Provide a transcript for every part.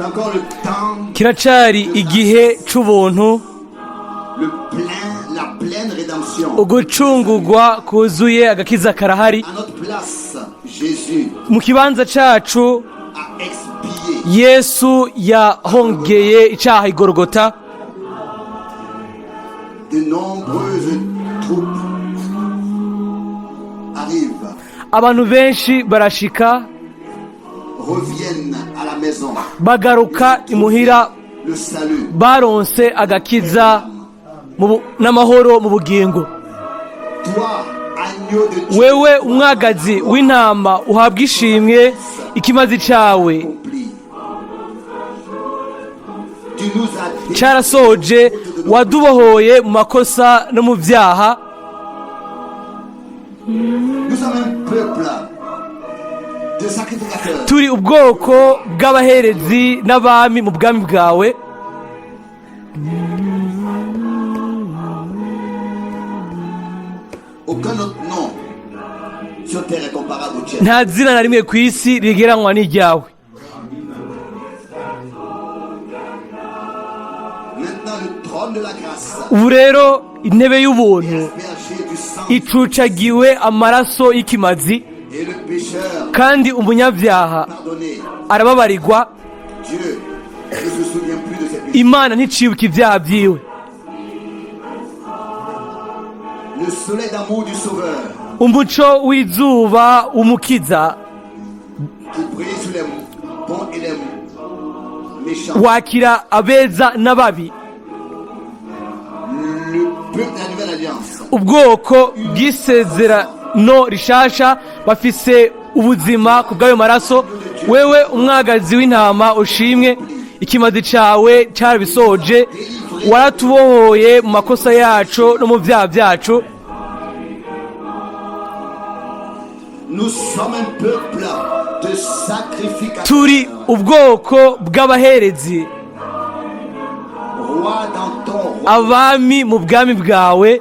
encore le temps, Kiracari igihe c'ubuntu, le plein, la pleine rédemption. Ugucungurwa kuzuye, agakiza karahari. À notre place, Jésus Mu kibanza cacu, a expié. Yesu yahongeye icaha igorogota. De nombreuses troupes arrivent, Abantu benshi barashika, reviennent à la maison. Bagaruka imuhira, Le salut. Baronse agakiza n'amahoro mu bugingo. Toi, agneau de Dieu, Wewe umwagazi w'intama uhabwa ishimwe, ikimazi cawe accompli. Tu nous as carasohoje, wadubohoye mu makosa no mu vyaha. Nous sommes un peuple de sacrificateurs. Turi ubwoko bw'abaherezi n'abami mu bwami bwawe. Aucun autre nom sur terre est comparable au tien. Nta zina na rimwe ku isi rigereranywa n'iryawe. Maintenant, le trône de la grâce Ubu rero intebe y'ubuntu est aspergé du sang icucagiwe amaraso y'ikimazi, et le pécheur kandi umunyabyaha pardonné. arababarirwa. Dieu ne se souvient plus de ses péchés. Imana nticibuka ibyaha byiwe. Le soleil d'amour du Sauveur Umuco w'izuba w'umukiza qui brille sur les bons et les méchants. Wakira abeza n'ababi. Le peuple de la nouvelle alliance Ubwoko bw'isezerano rishasha bafise ubuzima ku bw'ayo maraso. Wewe umwagazi w'intama ushimwe, ikimazi cawe carabisoje, waratubohoye mu makosa yacu no mu vyaha byacu. Nous sommes un peuple de sacrificateurs. Turi ubwoko bw'abaherezi, Roi dans ton roi. Abami mu bwami bwawe.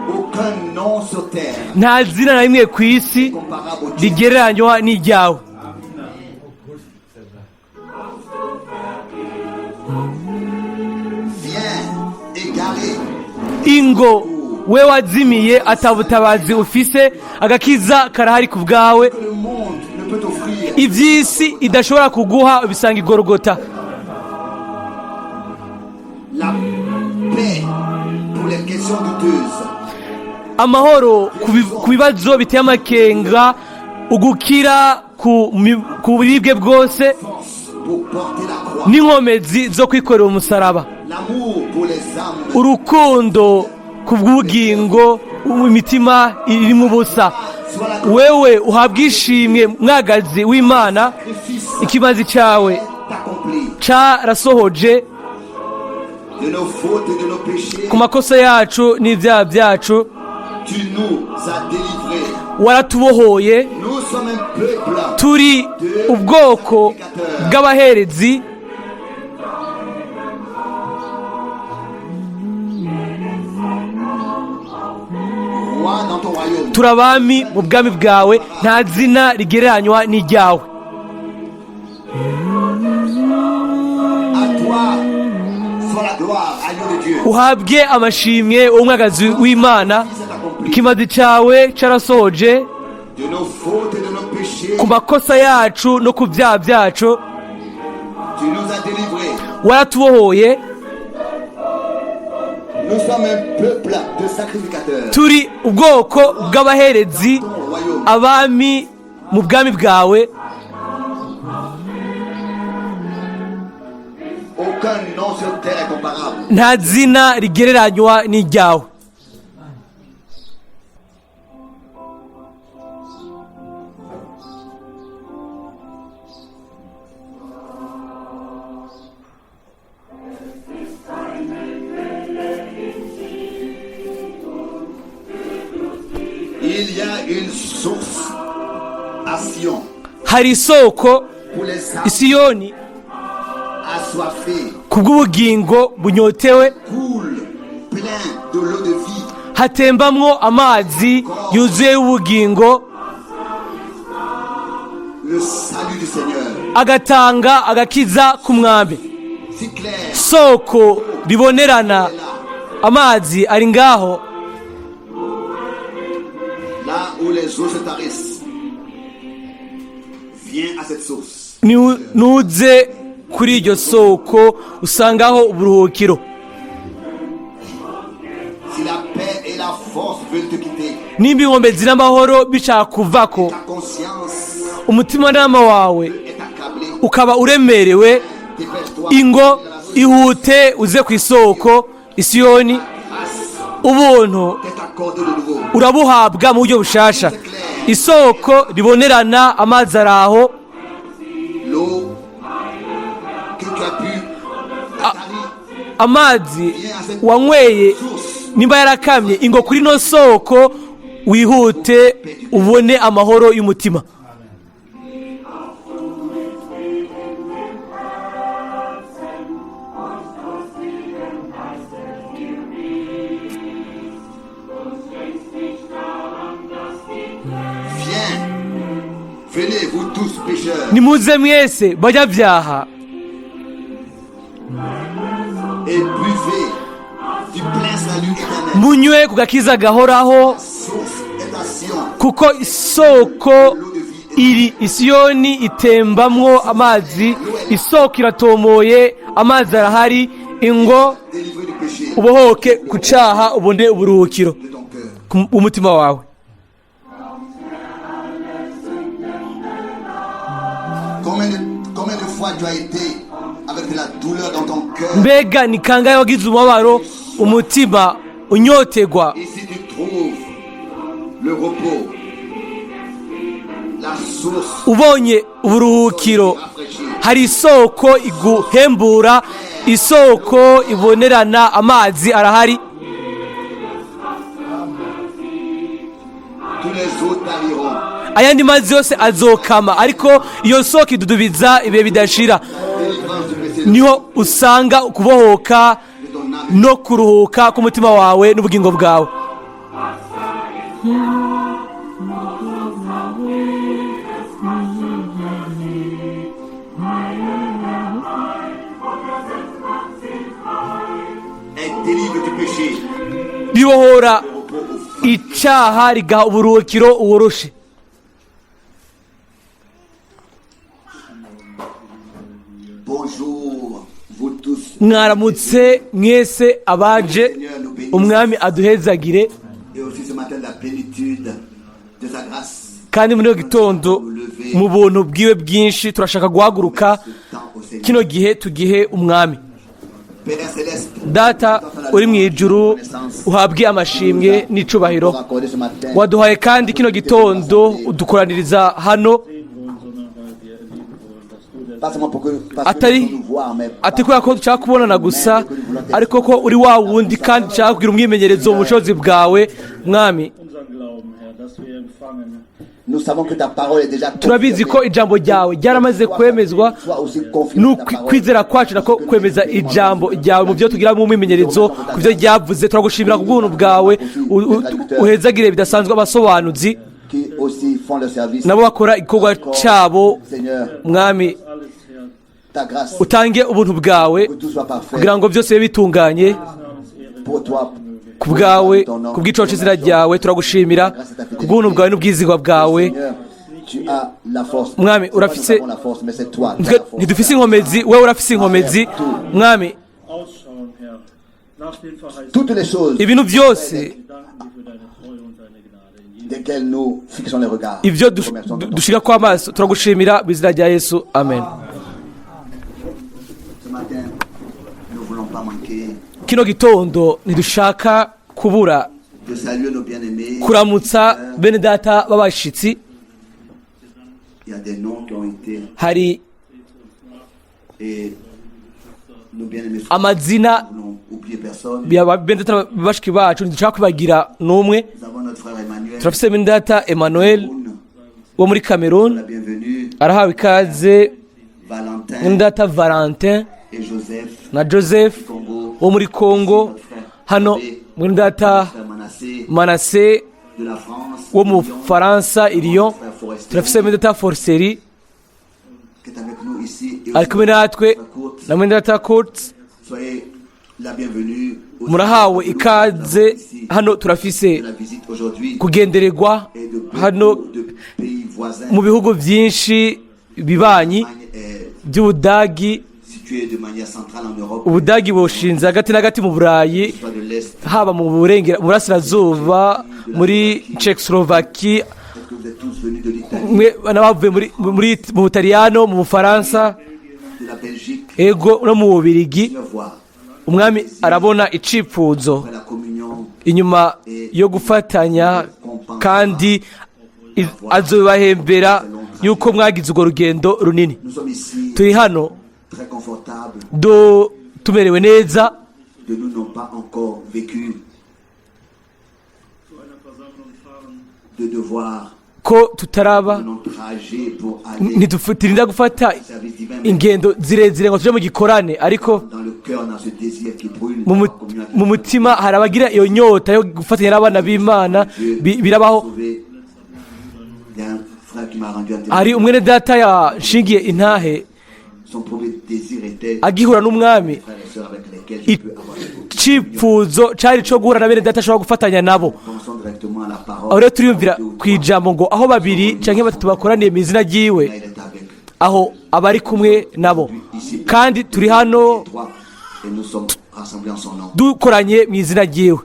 Aucun nom sur terre Nta zina na rimwe ku isi comparable au tien. rigereranywa n'iryawe. Viens, égaré. Ingo we wazimiye atabutabazi ufise, agakiza karahari ku bwawe. Que le monde ne peut t'offrir. Iby'isi idashobora kuguha ubisanga igorogota. La paix pour les questions douteuses. Amahoro ku bibazo biteye amakenga, ugukira ku buribwe bwose, Force pour porter la croix. N'inkomezi zo kwikorera umusaraba. L'amour pour les âmes. Urukundo ku bw'ubugingo, imitima irimo ubusa. Soit la gloire. Wewe uhabwa ishimwe mwagazi w'Imana, Sacrifice ikimazi cyawe est accompli. carasohoje. De nos fautes et de nos péchés, Ku makosa yacu n'ibyaha byacu, tu nous as délivrés. Waratubohoye. Nous sommes un peuple Turi ubwoko bw'abaherezi, roi dans ton royaume. Turi abami mu bwami bwawe, nta zina rigereranywa n'iryawe. À toi soit la gloire, agneau de Dieu. Uhabwe amashimwe umwagazi w'Imana, Fils est accompli. Ikimazi cyawe carasohoje. De nos fautes et de nos péchés, Ku makosa yacu no ku byaha byacu, tu nous as délivrés. Waratubohoye. Nous sommes un peuple de sacrificateurs. Turi ubwoko bw'abaherezi, Ton royaume. Abami mu bwami bwawe. Aucun nom sur terre est comparable. Nta zina rigereranywa n'iryawe. Il y a une source à Sion Hari isoko pour les âmes isiyoni assoiffées. Ku bw'ubugingo bunyotewe. Coule plein de l'eau de vie. Hatembamwo amazi yuzuye y'ubugingo. Le salut du Seigneur. Agatanga agakiza k'umwambi. Si clair Soko ribonerana, amazi ari ngaho. Là où les eaux se tarissent, viens à cette source. Nuze kuri iryo soko usangaho uburuhukiro. Si la paix et la force veulent te quitter, Nimba inkombe z'amahoro bishaka kuvako, ta conscience umutimanama wawe est accablée. Ukaba uremerewe, Dépêche-toi. Ingo ihute uze ku isoko isiyoni. Grâce Ubuntu t'est accordée de nouveau. Urabuhabwa mu buryo bushasha. Isoko ribonerana, amazi araho. L'eau que tu as bu a tari, Amazi wanyweye nimba yarakamye, ingo kuri no soko wihute ubone amahoro y'umutima. Viens. Venez, vous tous pécheurs, Nimuze mwese banyabyaha, et buvez du plein salut éternel. Munywe ku gakiza gahoraho. La source est à Sion. Kuko isoko iri isiyoni itembamwo amazi. Isoko iratomoye, amazi arahari. Ingo Délivré du péché ubohoke ku cyaha, ubone uburuhukiro de ton cœur. ku umutima wawe. Combien de fois tu as été avec de la douleur dans ton cœur? Mbega ni kangahe wagize umubabaro, umutima unyotegwa? Ici tu trouves le repos, la source Ubonye uburuhukiro. rafraîchie. Hari isoko iguhembura, isoko ibonerana, amazi arahari. Tous les autres tariront. Ayandi mazi yose azokama, ariko iyo soko idudubiza ibihe bidashira. Délivrance du péché Niho usanga ukubohoka de ton âme. No kuruhuka k'umutima wawe n'ubugingo bwawe. Elle délivre du péché. Ribohora Le repos au icyaha, rigaha uburuhukiro uworoshe. Bonjour, vous tous. Mwaramutse mwese abaje. Umwami aduhezagire. Et aussi ce matin, la plénitude de sa grâce. Kandi muri iyo gitondo mu buntu bwiwe bwinshi turashaka guhaguruka Ce temps au Seigneur. kino gihe tugihe umwami. Père céleste, Data uri mu ijuru, uhabwe amashimwe n'icubahiro. accordé ce matin. Waduhaye kandi kino gitondo udukoraniriza hano. Pas seulement pour que, parce que Atari nous nous voir, mais ati kubera ko dushaka kubonana gusa, ariko ko uri wa wundi kandi dushaka kugira umwimenyerezo mu bushobozi bwawe, mwami. Unseren Glauben, Herr, dass wir empfangen. Nous savons que ta parole est déjà Turabizi ko ijambo ryawe ryaramaze kwemezwa. Sois aussi confirmé ta parole. Kwizera kwacu nako kwemeza ijambo ryawe mu byo tugira mu mwimenyerezo ku byo ryavuze. Turagushimira ku bw'ubuntu bwawe. Uhezagire bidasanzwe abasobanuzi Qui aussi font le service. nabo bakora igikorwa cyabo. Seigneur, Mwami, Alles, Herr, ta grâce, utange ubuntu bwawe que tout soit parfait kugira ngo byose bibe bitunganye pour toi. Ku bwawe, ku bw'icoco c'izina ryawe. Turagushimira ku bw'ubuntu bwawe n'ubwizigwa bwawe. Seigneur, tu as la force. Mwami, C'est pas urafise nous avons la force, mais c'est toi qui as Twe la force. ntidufise inkomezi, wewe urafise inkomezi, mwami. Ausschauen, Herr, nach den Verheißungen. Toutes les choses Ibintu byose Wir danken dir für deine Treue und deine Gnade. In Jesu desquelles nous fixons les regards. Ibyo Nous remercions de ton dushira ko amaso, turagushimira mu izina rya Yesu, amen. Ce matin, nous ne voulons pas manquer Kino gitondo ntidushaka kubura de saluer nos bien-aimés. kuramutsa bene data b'abashitsi. Il y a des noms qui ont été Hari et nos bien-aimés frères, amazina nous n'avons oublié personne. ya bene data bashiki bacu, ntidushaka kwibagira n'umwe. Nous avons notre frère Emmanuel. Turafise bene data Emmanuel Cameroun. wo muri Cameroon. La bienvenue. Arahawe ikaze. Valentin Mwene data Valentin et Joseph na Joseph Congo. wo muri Congo. Hano mwene data Frère Manassé Manase de la France. wo mu Lyon. Faransa i Lyon. Frère Forestier Turafise mwene data Forseri qui est avec nous. nous ici et Ari kumwe natwe Kurtz. na mwene data Kurtz. Soyez la bienvenue au Murahawe ikaze ici hano. Turafise de la visite aujourd'hui kugendererwa et de hano beaucoup de pays voisins. mu bihugu byinshi bibanyi L'Allemagne est by'Ubudagi. située de manière centrale en Europe, Ubudagi bushinze hagati na hagati mu Burayi, soit de l'Est. haba mu burengera, mu burasirazuba, muri Czechoslovaquie. Peut-être que vous êtes tous venus de l'Italie, Mwe n'abavuye muri mu Butaliyano, mu Bufaransa, de la Belgique. ego, no mu Bubirigi. Seigneur voit Umwami arabona icipfuzo après la communion inyuma yo gufatanya, kandi azobahembera yuko mwagize urwo rugendo runini. Nous sommes ici Turi hano très confortables. do tumerewe neza. De nous n'ont pas encore vécu Zu einer Versammlung fahren, de devoir Ko tutaraba un long trajet pour aller ntiturinda gufata au service divin, mais ingendo zirezire ngo tuje mu gikorane, ariko dans le cœur, dans ce désir qui brûle, mu d'avoir communion avec mu mutima hari abagira iyo nyota yo gufatanya n'abana b'Imana. Dieu, Birabaho. sauvé. Il y a un frère qui m'a rendu un Hari témoignage. umwene data yashingiye intahe Son premier désir était agihura n'Umwami. frères et sœurs avec lesquels je peux avoir cette Icipfuzo cari co guhura na bene data ashobora gufatanya nabo. Pensons directement à la parole. Aho rero turiyumvira Deux ou ku trois. ijambo ngo aho babiri canke batatu bakoraniye mu izina ryiwe, Là, il est avec aho aba ari kumwe nabo. ici. Kandi turi hano Trois, et nous sommes rassemblés en son nom. dukoranye mu izina ryiwe.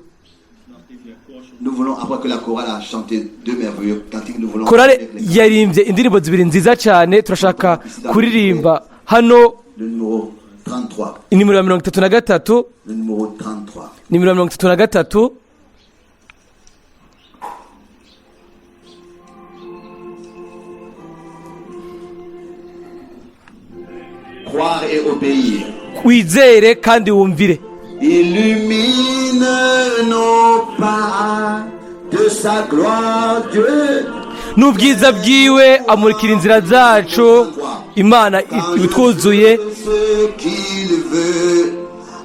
Nachdem der Chor schon Nous voulons, après que la chorale a chanté deux merveilleux cantiques, nous voulons Korale avec les- yaririmbye indirimbo zibiri nziza cyane. Turashaka kuririmba hano le numéro 33. inimero ya 33. Le numéro 33. Nimero ya 33. Croire et obéir. Wizere kandi wumvire. Illumine nos pas de sa gloire, Dieu. N'ubwiza bwiwe amurikira inzira zacu. Imana ibitwuzuye. Ce qu'il veut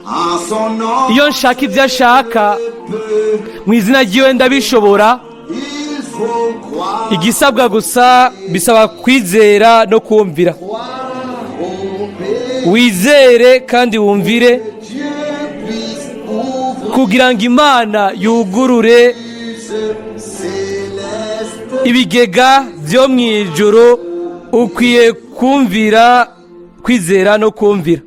en son nom, Iyo nshaka ibyo ashaka peut. mu izina ryiwe, ndabishobora. Il faut croire, Igisabwa gusa bisaba kwizera no kumvira. croire, obéir. Wizere kandi wumvire Dieu puisse ouvrir kugira ngo Imana yugurure céleste. Ibigega byo mu ijuru. Ukwiye kumvira, kwizera no kumvira.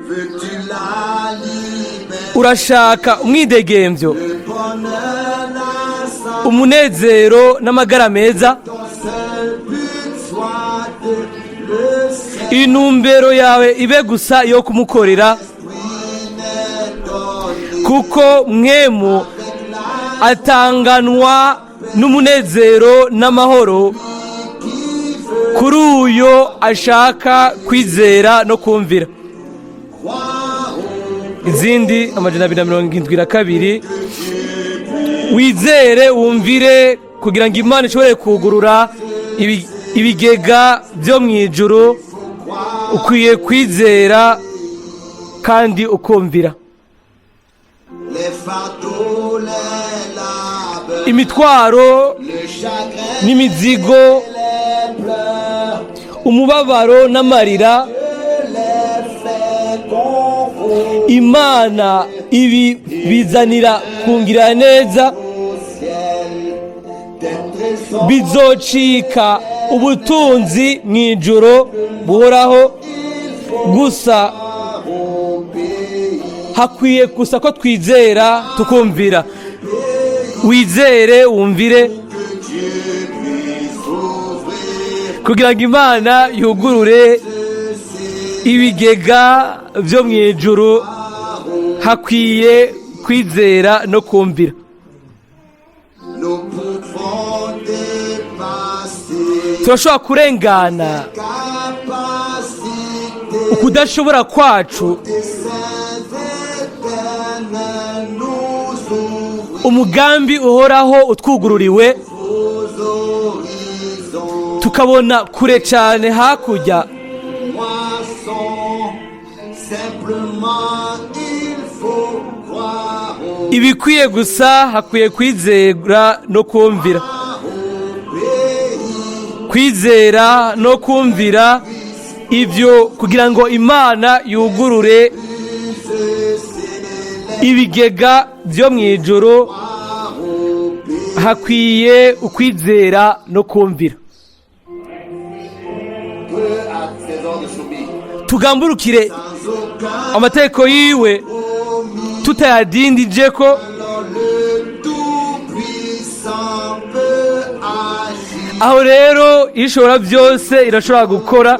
Veux-tu la liberté, Urashaka umwidegembyo, le bonheur, la santé, umunezero n'amagara meza? ton seul but soit de le Seigneur Intumbero yawe ibe gusa yo kumukorera, n'est donné kuko mwemu atanganwa n'umunezero n'amahoro kuri uyo ashaka kwizera no kumvira. Izindi 272. Wizere wumvire kugira ngo Imana ishobore kugurura ibigega byo mu ijuru. Ukwiye kwizera kandi ukumvira. Les fardeaux, les labeurs, Imitwaro le chagrin, n'imizigo, les pleurs, umubabaro n'amarira, les fait concours Imana ibi bizanira kungirira neza. Au ciel des trésors. Bizocika ubutunzi mu ijoro buhoraho. Gusa Obéir. hakwiye gusa ko twizera tukumvira. Wizere wumvire Que Dieu puisse ouvrir kugira ngo Imana yugurure ibigega byo mu ijuru. Hakwiye kwizera no kumvira. Nous pouvons dépasser Turashobora kurengana capacité ukudashobora kwacu. des saints éternels nous ouvrir Umugambi uhoraho utwugururiwe, aux horizons. tukabona kure cyane hakurya. Moisson, simplement il faut croire au Ibikwiye gusa hakwiye kwizera no kumvira. pays Kwizera no kumvira Ibyo kugira ngo Imana yugurure ibigega byo mu ijuru, hakwiye ukwizera no kumvira. Que à ses ordres soumis. Tugamburukire Sans aucun amategeko yiwe compromis. tutayadindije ko. Alors le Tout-Puissant peut agir. Aho rero Ishobora byose irashobora gukora.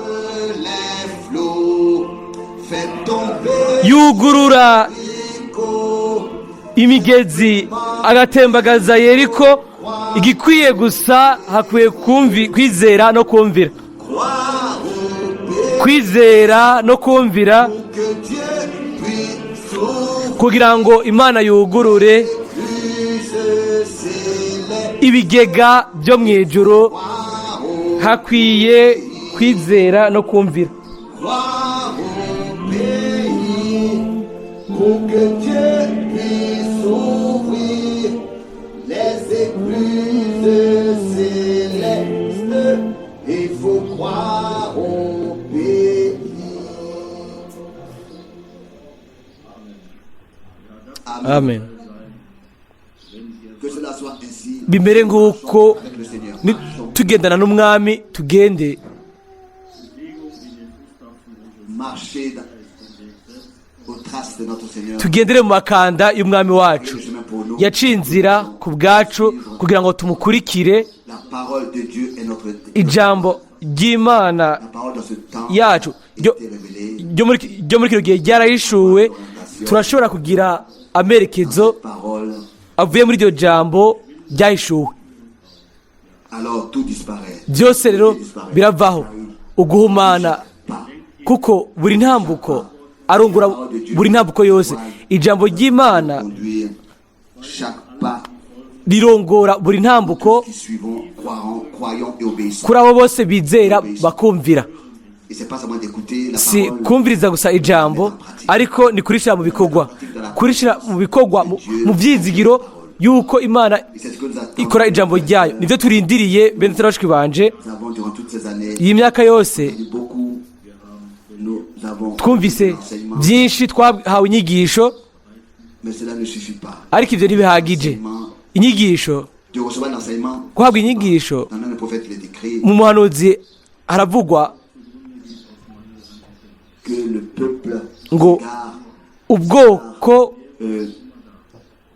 Les flots, fait tomber Yugurura Jéricho. imigezi, agatembagaza Yeriko. Igikwiye gusa hakwiye kwizera no kumvira. Croire au Kwizera no kumvira que Dieu puisse ouvrir kugira ngo Imana yugurure céleste. ibigega byo mu ijuru, hakwiye kwizera no kumvira. Croire au pays pour que Dieu puisse ouvrir les écluses célestes. Il faut croire au pays. Amen. Que cela soit ainsi Bimere nk'uko avec le Seigneur. tugendana n'Umwami, tugende. Marcher aux traces de notre Seigneur. Tugendere mu makanda y'Umwami wacu. Le chemin pour nous. Yaciye inzira ku bwacu kugira ngo tumukurikire. La parole de Dieu est notre Ijambo ry'Imana La parole dans ce temps yacu été révélée. ryo muri kino gihe ryarahishuwe. Turashobora kugira amerekezo Parole, avuye muri iryo jambo ryahishuwe. alors tout disparaît. Byose rero biravaho, uguhumana, Pas. kuko buri ntambuko arungura buri ntambuko yose. Ijambo ry'Imana Conduire chaque pas rirongora buri ntambuko qui suivons, croyons, croyons et obéissons. kuri abo bose bizera bakumvira. Et c'est pas seulement d'écouter la Si parole. kumviriza gusa ijambo, ariko ni kurishyira mu bikorwa, kurishyira mu bikorwa mu byizigiro y'uko Imana Et c'est ce que nous attendons. ikora ijambo ryayo. Nibyo turindiriye, bene turashwi banje. Nous avons durant toutes ces années Iyi myaka yose eu beaucoup. Nous avons twumvise l'enseignement, byinshi, twahawe inyigisho, mais cela ne suffit pas. ariko ibyo ntibihagije. Inyigisho, De recevoir l'enseignement, guhabwa inyigisho, dans le prophète il est écrit mu muhanuzi haravugwa que le peuple ngo car, ubwoko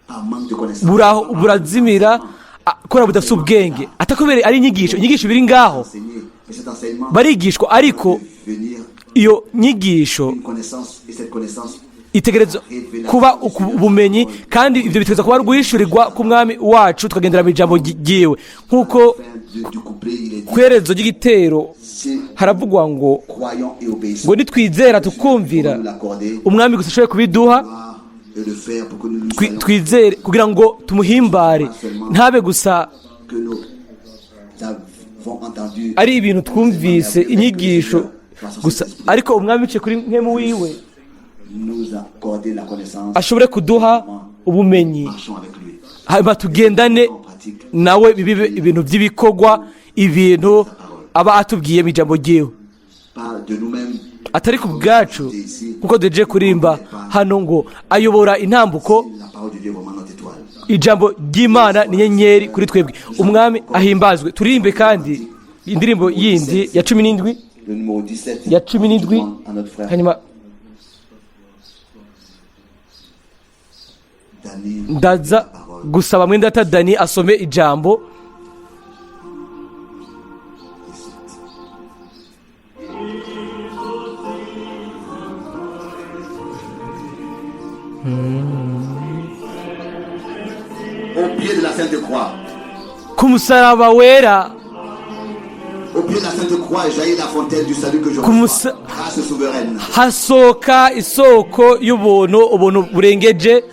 par manque de connaissance, buraho burazimira kubera budafite ubwenge, atakubere ari inyigisho. Inyigisho biri ngaho, enseigné. Et cet enseignement barigishwa, ariko peut venir iyo nyigisho une connaissance, et cette connaissance itegereza kuba ubumenyi, kandi ibyo bitegereza kuba ari uguhishurirwa k'Umwami wacu, tukagendera mu ijambo ryiwe nk'uko fin du couplet il est dit ku iherezo ry'igitero si haravugwa ngo croyons et obéissons ngo nitwizera tukumvira, nous l'accorder Umwami gusa ashoboye kubiduha. gloire et le faire pour que nous nous soyons Twizere kugira ngo tumuhimbare, ntabe gusa que nous avons entendu ari ibintu twumvise, inyigisho gusa, ariko Umwami biciye kuri Mpwemu wiwe nous accorder la connaissance. ashobore kuduha ubumenyi, Marchons avec lui hanyuma tugendane en pratique nawe, bibe ibintu by'ibikorwa, ibintu aba atubwiye mu ijambo ryiwe, pas de nous-mêmes. Atari ku bwacu, kuko duhejeje kurimba hano ngo ayobora intambuko. La parole de Dieu est vraiment notre étoile. Ijambo ry'Imana ni inyenyeri kuri twebwe. Umwami ahimbazwe. Turirimbe kandi indirimbo yindi ya 17. Le numéro 17. Ya 17. Demande à notre frère Hanyuma Dani ndaza gusaba mwene data Dani asome ijambo. 17. Au pied de la Sainte Croix, Ku musaraba wera, au pied de la Sainte Croix jaillit la fontaine du salut que je Comme reçois. Grâce souveraine. hasohoka isoko y'ubuntu, ubuntu burengeje.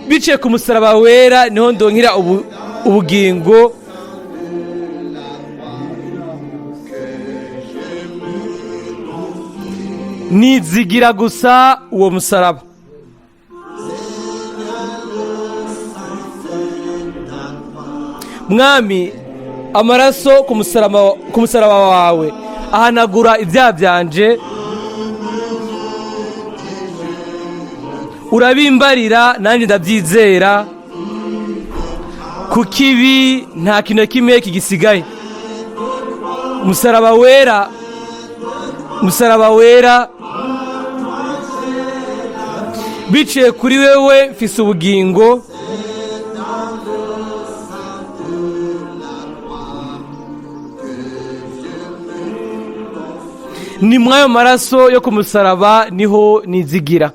Biciye ku musaraba wera niho ndongera ubugingo. Nizigira gusa uwo musaraba. Mwami, amaraso ku musaraba wawe ahanagura ibyaha byanje. Urabimbarira, nanjye ndabyizera. Kuko ibi nta kintu na kimwe kigisigaye. Umusaraba wera, umusaraba wera, biciye kuri wewe mfise ubugingo. Ni mw'ayo maraso yo ku musaraba niho nizigira.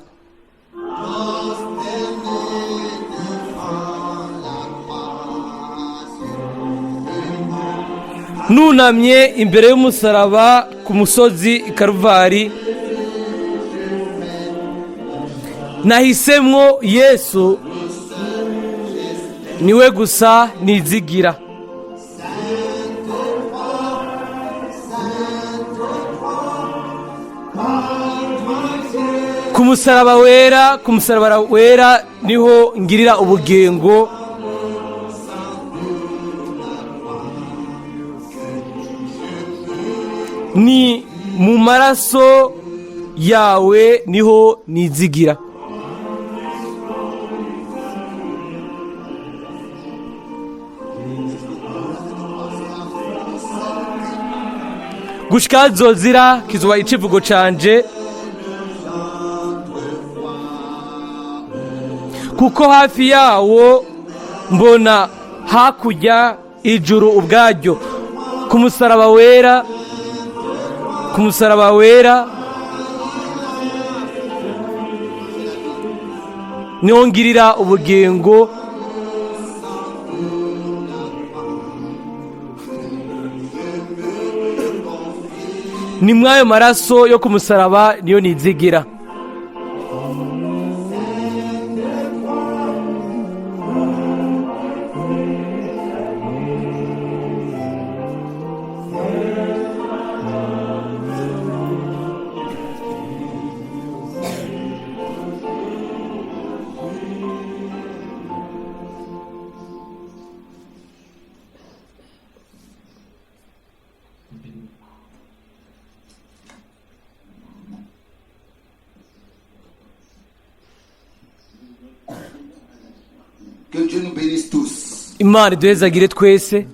Nunamye imbere y'umusaraba ku musozi i Karuvari, nahisemwo Yesu, niwe gusa nizigira. Ku musaraba wera, ku musaraba wera niho ngirira ubugingo. Ni mu maraso yawe niho nizigira. Gushika zozira kizuba icivugo canje, kuko hafi yawo mbona hakurya ijuru ubwaryo. Ku musaraba wera, ku musaraba wera niho ngirira ubugingo. Ni mw'ayo maraso yo ku musaraba niyo nizigira. Que Dieu nous bénisse tous. Imana iduhezagire twese.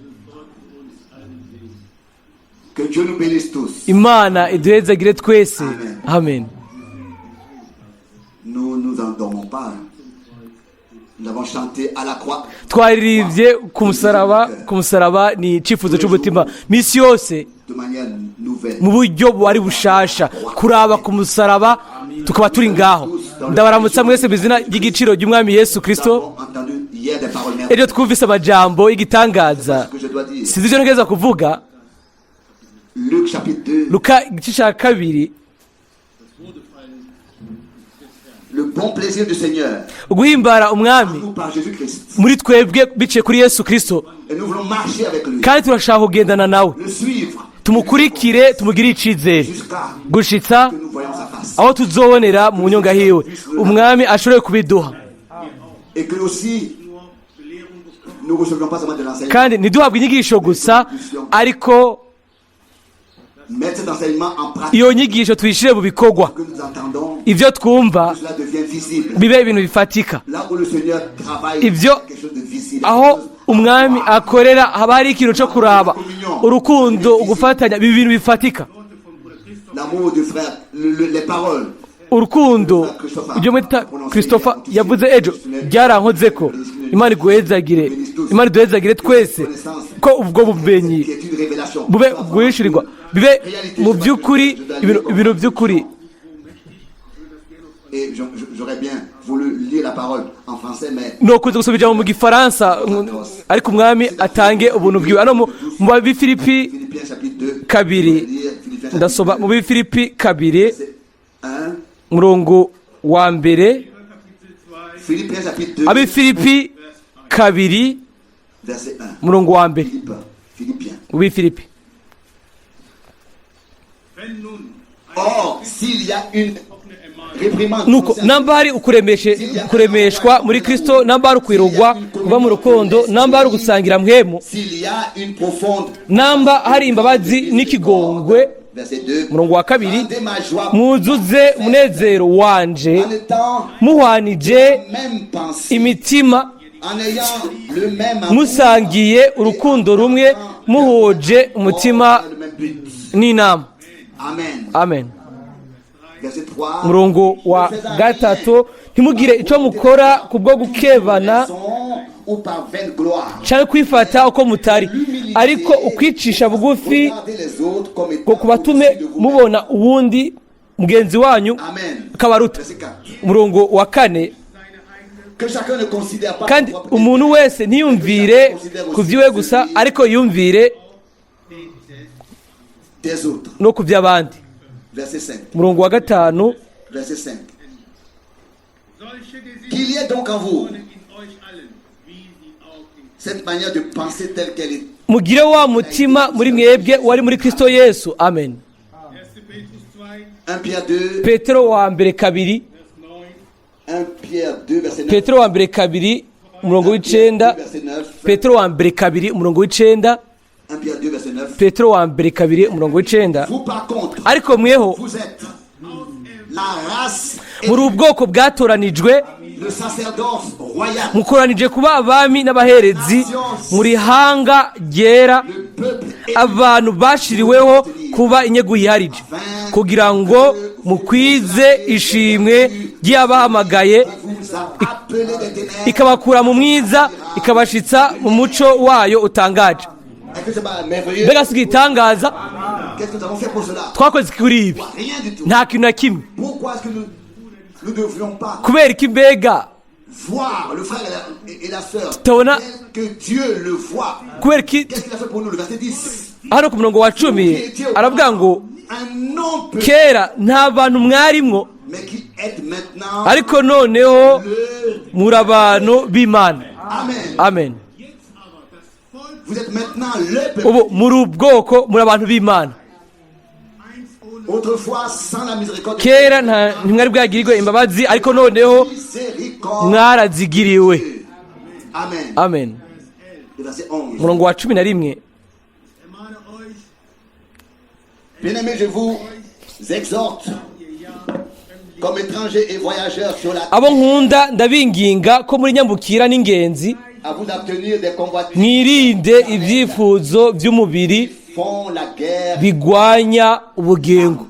Que Dieu nous bénisse tous. Imana iduhezagire twese. Amen. Nous nous endormons pas, hein. Nous avons chanté à la croix. Twaririmbye ku musaraba. Ku musaraba ni icyifuzo cy'umutima misi yose. De manière nouvelle. Mu buryo bwari bushasha, kuraba ku musaraba tukaba turi ngaho. Ndabaramutsa mwese mu izina ry'igiciro ry'Umwami Yesu Nous Kirisito. avons entendu hier des paroles Ejo merveilleuses. twumvise amajambo y'igitangaza. Ce que je dois dire. Sinzi icyo ntegereza kuvuga. Luc chapitre 2. Luka igice cya 2. Le bon plaisir du Seigneur. Guhimbara Umwami Nous par Jésus-Christ. muri twebwe biciye kuri Yesu Kirisito. Et nous voulons marcher avec lui. Kandi turashaka kugendana nawe. Le suivre. Tumukurikire, tumugirire icyizere Jusqu'à gushitsa que nous voyons sa face. aho tuzobonera mu nyonga hiwe. Umwami ashobore kubiduha. Et que aussi, nous ne recevions pas seulement de l'enseignement. Kandi ntiduhabwe inyigisho gusa, ariko Mettre cet enseignement en pratique. iyo nyigisho tuyishyire mu bikorwa. Que nous entendons. Ibyo twumva Que cela devient visible. bibe ibintu bifatika. Là où le Seigneur travaille, quelque chose de visible. Aho Quelque chose à Umwami voir. akorera haba hari ikintu cyo kuraba. Urukundo, ugufatanya, biba ibintu bifatika. L'amour du frère, les paroles. Urukundo, ibyo mwita Christopher yavuze ejo byarankoze ko. Imana iguhezagire, Imana iduhezagire twese, ko ubwo bumenyi Qui est une révélation. bube bwishyurirwa, bibe mu by'ukuri ibintu by'ukuri. Et j'aurais bien voulu lire la parole en français, mais Nokunze gusoma ijambo mu gifaransa, ariko Umwami atange ubuntu bwiwe. Hano mu Bafilipi Philippiens chapitre 2. 2, Je vais lire Philippiens chapitre ndasoma 2, mu Bifilipi 2, verset 1. murongo wa 1. Philippiens chapitre 2, Abifilipi 2, verset 1. murongo wa 1. Philippe, Philippiens. Mu Bifilipi. Wenn nun Or, s'il y a une eine offene Ermahnung Réprimande. Nuko namba hari ukuremeshwa muri Kristo, namba hari ukwirugwa kuva mu rukundo, namba hari ugusangira mpwemu, S'il y a une profonde. namba hari imbabazi n'ikigongwe. Verset 2. Umurongo wa 2: Rendez ma joie muzuze umunezero wanje en étant muhwanije même pensée, imitima, en ayant le même amour, musangiye urukundo rumwe, muhuje umutima le même but. n'inama. Amen. Amen. Verset 3. Umurongo wa 3: ntimugire icyo mukora kubwo gukebana Raison ou par vaine gloire. cyangwa kwifata uko mutari, ariko ukwicisha bugufi Regardez les autres comme étant ngo kubatume au-dessus de vous-même. mubona uwundi mugenzi wanyu Amen. akabaruta. Verset 4. Umurongo wa 4: Que chacun ne considère pas kandi son propre umuntu wese ntiyumvire ku by'iwe gusa, ariko yumvire des autres. no ku by'abandi. Verset 5. Umurongo wa 5: Verset 5. Solche Qu'il y ait donc en vous Gesinnung in euch allen, wie sie auch in cette manière de penser telle qu'elle est. mugire wa mutima muri mwebwe wari muri Kristo Yesu. Amen. 1. Petrus 2, 1 Pierre 2, Petero wa mbere 2, Vers 9. 1 Pierre 2, verset 9. Petero wa mbere 2, umurongo w'9. Verset 9. Petero wa mbere 2, umurongo w'9. 1 Pierre 2, verset 9. Petero wa mbere 2, umurongo w'9: Vous, par contre, ariko mweho vous êtes la race, muri ubwoko bwatoranijwe, le sacerdoce royal, mukoranije kuba abami n'abaherezi, muri hanga ryera, le peuple élu, abantu bashiriweho kuba inyegu yiharije, kugira ngo mukwize ishimwe ry'abahamagaye, qui vous a appelé des ténèbres. ikabakura mu mwiza ikabashitsa mu muco wayo utangaje. Est-ce que c'est pas merveilleux? Mbega si igitangaza? Qu'est-ce que nous avons fait pour cela? Twakoze kuri ibi? Rien du tout. Nta kintu na kimwe. Pourquoi est-ce que nous ne devrions pas Kubera iki mbega voir le frère et la sœur Tona- tel que Dieu le voit? Kubera iki? Qu'est-ce qu'il a fait pour nous? Le verset 10. Hano ku murongo wa 10 aravuga ngo Un nom peu, kera nta bantu mwarimwo, mais qui est maintenant ariko noneho le. muri abantu b'Imana. Amen. Amen. Vous êtes maintenant le peuple. Ubu muri ubwoko, muri abantu b'Imana. Autrefois, sans la miséricorde, Kera nta ntimwari bwagirirwe imbabazi, ariko noneho miséricorde. mwarazigiriwe. Amen. Amen. Le verset 11. Umurongo wa 11: Ermahne euch, Bien-aimés, je vous exhorte comme étrangers et voyageurs sur la abo nkunda, ndabinginga ko muri nyambukira n'ingenzi, à vous abstenir des convoitises mwirinde ibyifuzo by'umubiri qui font la guerre. bigwanya ubugingo.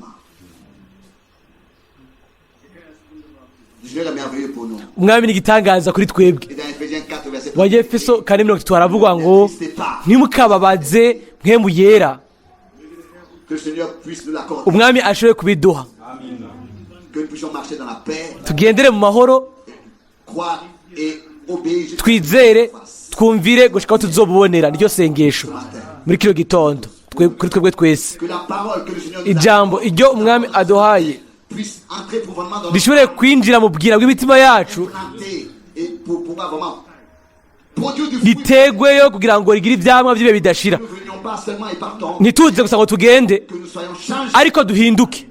Dieu est merveilleux pour nous. Umwami ni igitangaza kuri twebwe. Et dans Ephésiens 4, verset Mu Efeso 4:30 haravuga ngo ntimukababaze Mpwemu Yera. Que le Seigneur puisse nous l'accorder. Umwami ashobore kubiduha. Que nous puissions marcher dans la paix, Tugendere mu mahoro, croire et obéir jusqu'à twizere, twumvire gushika aho tuzobubonera. Niryo sengesho muri kino gitondo kuri twebwe twese. Que la parole que le Seigneur nous Ijambo iryo umwami aduhaye puisse entrer profondément dans notre rishobore kwinjira mu bwira bw'imitima yacu, planter et pour pouvoir vraiment produire du fruit. ritegweyo kugira ngo rigire ibyamwa by'ibihe bidashira. Nous ne venions pas seulement et partons, Ntituze gusa ngo tugende, que nous soyons changés, ariko duhinduke,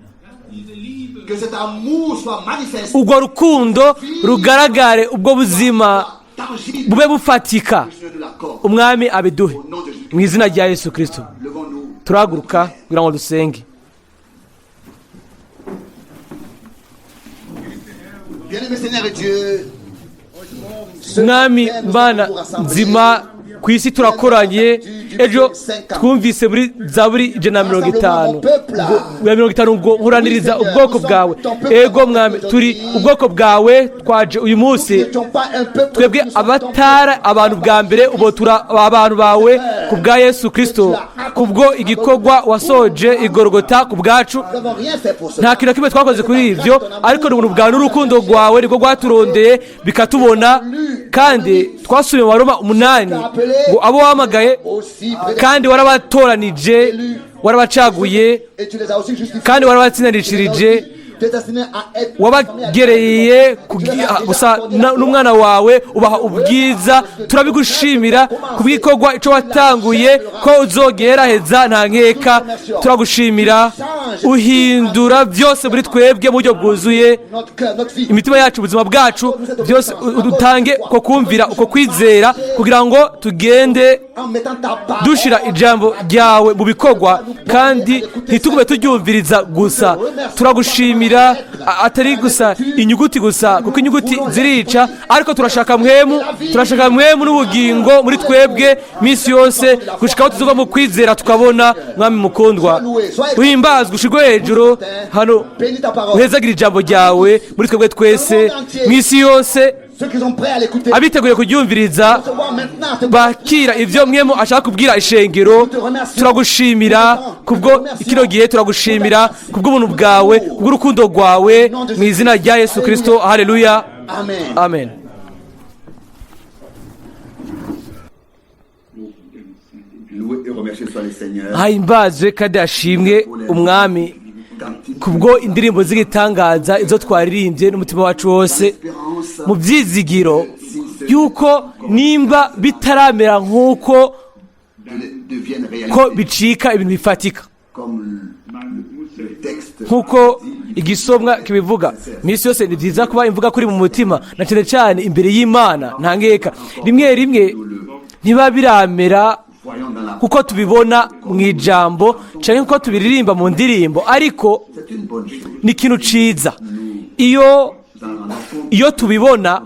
que cet amour soit manifeste, ubwo rukundo rugaragare, ubwo buzima tangible. bube bufatika. Que le Seigneur nous l'accorde. Umwami abiduhe Au nom de Jésus, mu izina rya Yesu Kirisito. levons-nous. Turahaguruka kugira ngo dusenge. Bien-aimé Seigneur et Dieu, Mwami Mana nzima, ku isi turakoranye. Ejo twumvise muri Zaburi 150 ya 50 ngo nkoraniriza ubwoko bwawe. Ego mwami, turi ubwoko bwawe, twaje uyu munsi. n'étions pas un peuple, Twebwe nous sommes ton abatari abantu bwa mbere, ubu turi abantu bawe ku bwa Yesu Kirisito, kubwo igikorwa wasoje igorogota ku bwacu. Nous n'avons rien fait pour cela. Nta kintu na kimwe twakoze kuri ibyo, ariko ni ubuntu bwawe n'urukundo rwawe nibwo rwaturondeye bikatubona. Kandi twasubiye mu Baroma 8 ngo abo wahamagaye Aussi près kandi warabatoranije, warabacaguye, et tu les as aussi justifiés. kandi warabatsindanishirije, Tu es destiné à être wabagereye gusa n'umwana wawe, ubaha ubwiza. Turabigushimira ku bw'ikorwa icyo watanguye ko uzogeraheza nta nkeka. Turagushimira. Change Uhindura byose muri twebwe mu buryo bwuzuye. Notre cœur, notre vie. Imitima yacu, ubuzima bwacu, byose utange uko kumvira, uko kwizera, kugira ngo tugende En mettant ta parole. dushira ijambo ryawe mu bikorwa kandi ntitugume turyumviriza gusa. Turagushimira, atari gusa inyuguti gusa, kuko inyuguti zirica, ariko turashaka Mpwemu, turashaka Mpwemu n'ubugingo muri twebwe minsi yose gushika aho tuzuva mu kwizera tukabona. Mwami mukundwa, uhimbazwe, ushirwe hejuru hano. Bénis ta parole. Uhezagira ijambo ryawe muri twebwe twese, mu isi yose. Ceux qui sont prêts à l'écouter. Abiteguye kuryumviriza Recevoir maintenant ce bakira ibyo Mpwemu ashaka kubwira ishengero. Turagushimira kubwo kino gihe, turagushimira kubw'ubuntu bwawe, kubw'urukundo rwawe, mu izina rya Yesu Kirisito, haleluya. Amen. Amen. Loué et remercié soit le Seigneur. Himbazwe kandi hashimwe Umwami Cantique. kubwo indirimbo z'igitangaza izo twaririmbye n'umutima wacu wose, Espérance. mu byizigiro yuko nimba bitaramera nk'uko Devienne ko réalité. bicika ibintu bifatika. Comme le texte. Nk'uko igisomwa kibivuga, iminsi yose ni byiza kuba imvuga kuri mu mutima, na cyane cyane imbere y'Imana. Nta nkeka, rimwe rimwe ntiba biramera Voyons dans la. kuko tubibona mu ijambo cyangwa kuko tubiririmba mu ndirimbo, ariko C'est une bonne chose. ni ikintu ciza iyo Nous en rendons compte. iyo tubibona,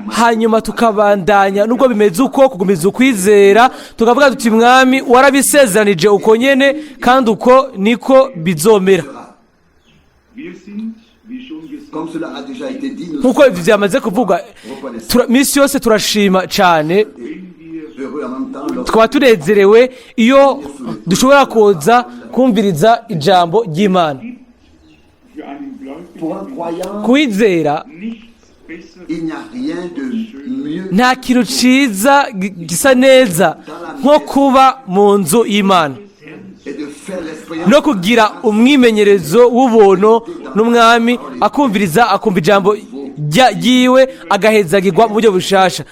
hanyuma tukabandanya nubwo bimeze uko, kugumiza ukwizera, tukavuga tuti: "Mwami, warabisezeranije uko nyene, kandi uko niko bizomera." Wir sind, wie schon gesagt, Comme cela a déjà été dit, nous Nkuko ibyo byamaze kuvugwa, minsi yose turashima cyane, heureux en même temps lorsque tukaba tunezerewe iyo dushobora kuza kumviriza ijambo ry'Imana. Für einen Gläubigen Pour un croyant, Kuwizera nichts Besseres il n'y a rien de mieux nta kintu ciza gisa neza nko kuba mu nzu y'Imana et de faire l'expérience no kugira umwimenyerezo w'ubuntu n'Umwami, akumviriza, akumva ijambo ryiwe, agahezagirwa mu buryo bushasha.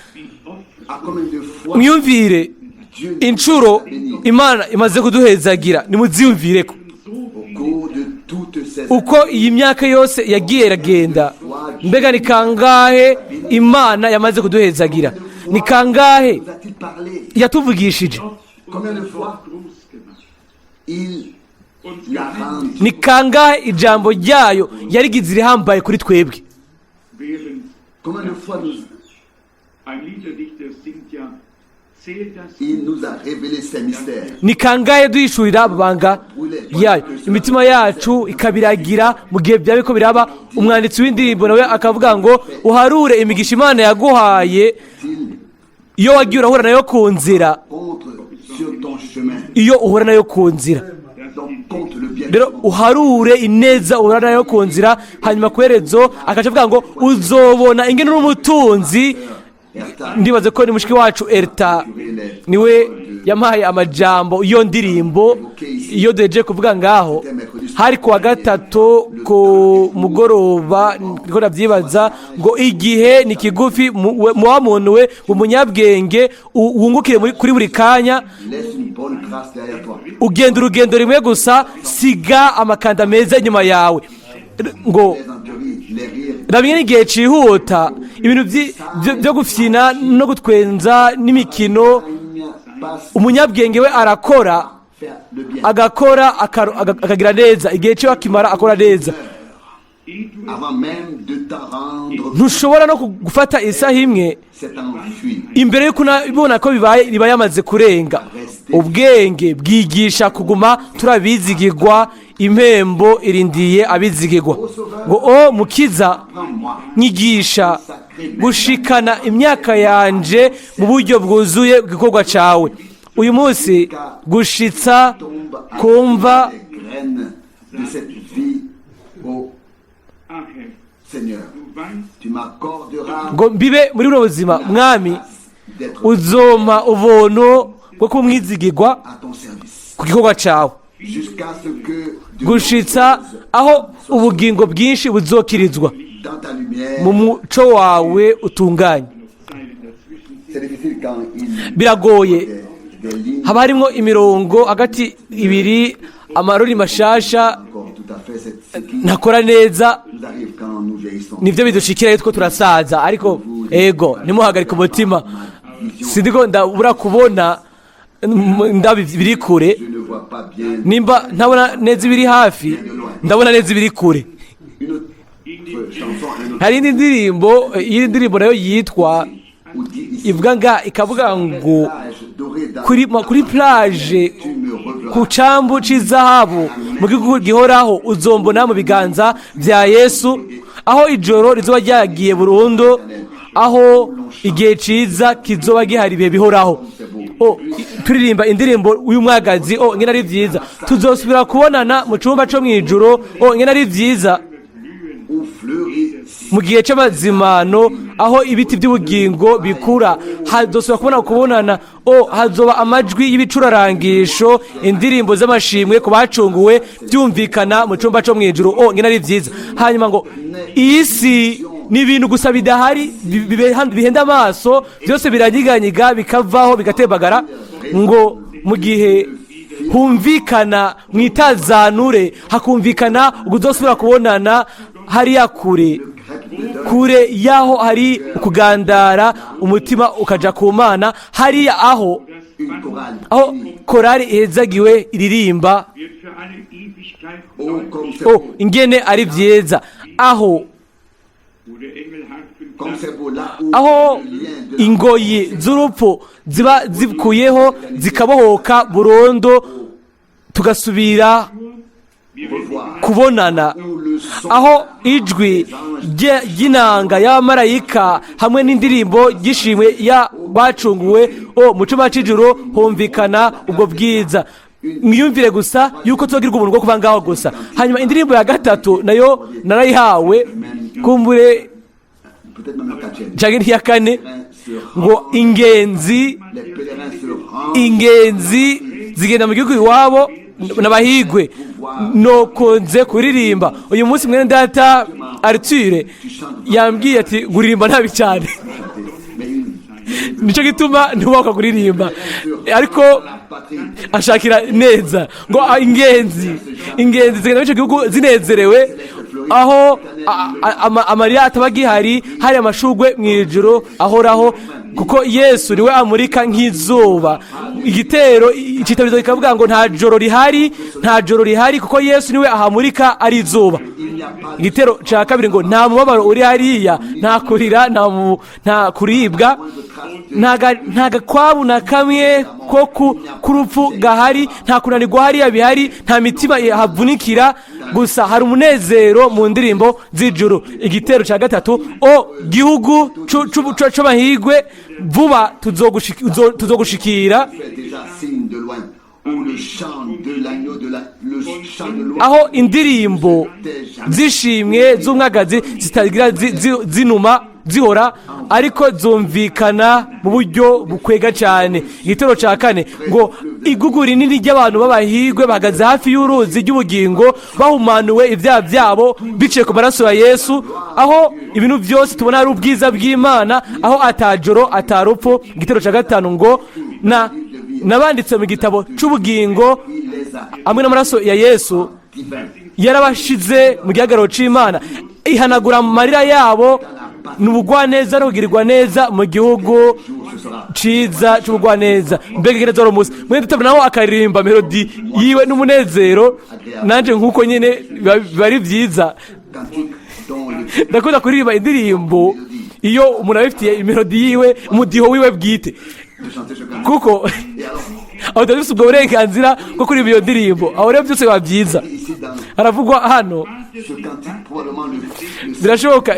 À combien de fois Mwiyumvire Dieu inshuro nous a bénis Imana imaze kuduhezagira, nimuziyumvire ko au cours de toutes ces uko iyi myaka yose yagiye iragenda. Mbega ni kangahe Imana yamaze kuduhezagira? Ni kangahe nous a-t-il parlé? yatuvugishije? Combien de fois groß gemacht. il Uns l'a rendu? Ni kangahe ijambo ryayo yarigize irihambaye kuri twebwe? Während Combien de fois nous, ein Liederdichter singt ja, zählt das il nous a révélé ses mystères? Ni kangahe duhishurira amabanga yayo, imitima yacu ikabiragira mu gihe byaba biriko biraba? Umwanditsi w'indirimbo nawe akavuga ngo uharure imigisha Imana yaguhaye Il iyo wagiye urahura nayo ku nzira. contre sur ton chemin. Iyo uhura nayo ku nzira. Donc compte le bien. Rero uharure ineza uhura nayo ku nzira, hanyuma ku iherezo akaca avuga ngo uzobona ingene uri umutunzi. Erta, Ndibaze ko ni mushiki wacu Erta niwe yampaye amajambo iyo ndirimbo iyo duhejeje kuvuga ngaho. Hari kuwa gatatu ku mugoroba, niko ndabyibaza, ngo igihe ni kigufi, mu wa muntu we umunyabwenge wungukire kuri buri kanya. Laisse une bonne trace derrière toi. Ugenda urugendo rimwe gusa, siga amakanda meza inyuma yawe. Ngo Plaisanteries, les rires, ramwe n'igihe cihuta, ibintu byo gufyina no gutwenza n'imikino. Passe Umunyabwenge we arakora, faire le bien. agakora, akagira neza, igihe cyo akimara akora neza. Avant même de t'en rendre, Ntushobora no gufata isaha imwe s'est enfui. imbere y'uko unabona ko bibaye, riba yamaze kurenga. Ubwenge bwigisha kuguma turabizigirwa, impembo irindiye abizigirwa. Ngo: "O Mukiza, Prends-moi. nyigisha gushikana imyaka yanje mu buryo bwuzuye bw'igikorwa cyawe uyu munsi, gushitsa Tombe à kumva les graines de cette vie au Ah Herr, Seigneur. du weißt, Tu m'accorderas ngo mbibe muri buno buzima. Mwami, d'être uzompa ubuntu bwo kumwizigirwa à ton service ku gikorwa cyawe, jusqu'à ce que de gushitsa aho ubugingo bwinshi buzokirizwa dans ta lumière. mu muco wawe utunganye. Zeilen dazwischen sind. C'est difficile quand il Biragoye des lignes haba harimo imirongo hagati ibiri, amarori mashasha. encore tout à Ntakora neza. Nous arrive quand nous vieillissons. Nibyo bidushikira iyo two turasaza, ariko ego, ntimuhagarike umutima. Sindiko ndabura kubona ndabi biri kure. Je ne vois pas bien. Nimba ntabona neza ibiri hafi, ndabona neza ibiri kure. Une autre chanson, un autre Hari indi ndirimbo, iyi ndirimbo nayo yitwa où dit ici, ivuga nga ikavuga ngo plage dorée dans kuri plage, tu me reverras. Ku cambu c'izahabu mu gihugu gihoraho, uzombona mu biganza bya Yesu, aho ijoro rizoba ryagiye burundu, aho igihe ciza kizoba gihari ibihe bihoraho. O, turirimba indirimbo y'umwagazi. O, ngene ari vyiza! Tuzosubira kubonana mu cumba co mw'ijuru. O, ngene ari vyiza! Où fleurit Mu gihe c'amazimano, aho ibiti by'ubugingo bikura, hazosubira kubona kubonana. O, hazoba amajwi y'ibicurarangisho, indirimbo z'amashimwe ku bacunguwe, byumvikana mu cumba co mw'ijuru. O, ngene ari vyiza! Hanyuma ngo iyi si ni ibintu gusa bidahari, bihenda amaso, byose biranyiganyiga, bikavaho, bigatembagara. Ngo mu gihe humvikana mu itazanure, hakumvikana ubwo kubonana hariya kure kure y'aho hari ukugandara, umutima ukaja ku Mana, hariya aho une chorale. aho korari ihezagiwe iririmba. Wird für alle Ewigkeit Oh, neu, comme c'est Oh, beau. ingene ari vyiza aho, wo der Engel Harfen Comme c'est beau là où aho le lien de la ingoyi z'urupfu ziba zikuyeho, zikabohoka burundu, tugasubira revoir. kubonana, Où le son aho ijwi ry'inanga y'abamarayika hamwe n'indirimbo ry'ishimwe y'abacunguwe. O, mu cyumba cy'ijuru humvikana ubwo bwiza. Mwiyumvire gusa yuko tuzogirwa ubuntu bwo kuba ngaho gusa. Hanyuma indirimbo ya gatatu nayo narayihawe, kumbure peut-être même la quatrième. canke n'iya kane, ngo ingenzi, Les pèlerins se rendent ingenzi zigenda mu gihugu iwabo n'abahigwe. Nokunze kuririmba uyu munsi. Mwene data Arthur yambwiye ati: "Nguririmba nabi cyane." Mais une Nicyo gituma ntubakwa kuririmba, ariko la patrie. ashakira neza ngo ingenzi zigenda muri icyo gihugu zinezerewe, aho amarira ataba agihari, hari amashurwe mu ijuru ahoraho, kuko Yesu niwe amurika nk'izuba. Igitero icitabirizo kikavuga ngo nta joro rihari, nta joro rihari, kuko Yesu niwe ahamurika ari izuba. Igitero cya kabiri ngo nta mubabaro uri hariya, nta kurira, nta kuribwa, nta gakwabu na kamwe ko k'urupfu gahari, nta kunanirwa hariya bihari, nta mitima ihavunikira, gusa hari umunezero mu ndirimbo z'ijuru. Igitero cya gatatu: o gihugu c'amahirwe, vuba tuzogushikira, Fait déjà signe de loin où le chant de l'agneau de la le chant de l'oie aho indirimbo z'ishimwe z'umwagazi zitagira zinuma zihora, ariko zumvikana mu buryo bukwega cyane. Igitero cya kane ngo igugu rinini ry'abantu b'abahigwe bahagaze hafi y'uruzi ry'ubugingo, bahumanuwe ibyaha byabo biciye ku maraso ya Yesu, aho ibintu byose tubona ari ubwiza bw'Imana, aho atajoro, atarupfu. Igitero cya gatanu ngo na nabanditse mu gitabo cy'ubugingo il les a hamwe n'amaraso ya Yesu, divin yarabashize mu gihagararo c'Imana, ihanagura amarira yabo. Ni ubugwaneza no kugirirwa neza mu gihugu jour ce sera ciza c'ubugwaneza. Mbega gereza wari umunsi! Mwene data nawe akaririmba mélodie yiwe n'umunezero, nanje nk'uko nyene biba ari vyiza. Cantique dont le Ndakunda kuririmba indirimbo iyo umuntu abifitiye i mélodie yiwe, umudiho wiwe bwite, de chanter ce cantique. Kuko Et alors aho tudafise ubwo burenganzira bwo kuririmba iyo ndirimbo, aho rero byose biba byiza. Ici dans Haravugwa hano ce cantique probablement le birashoboka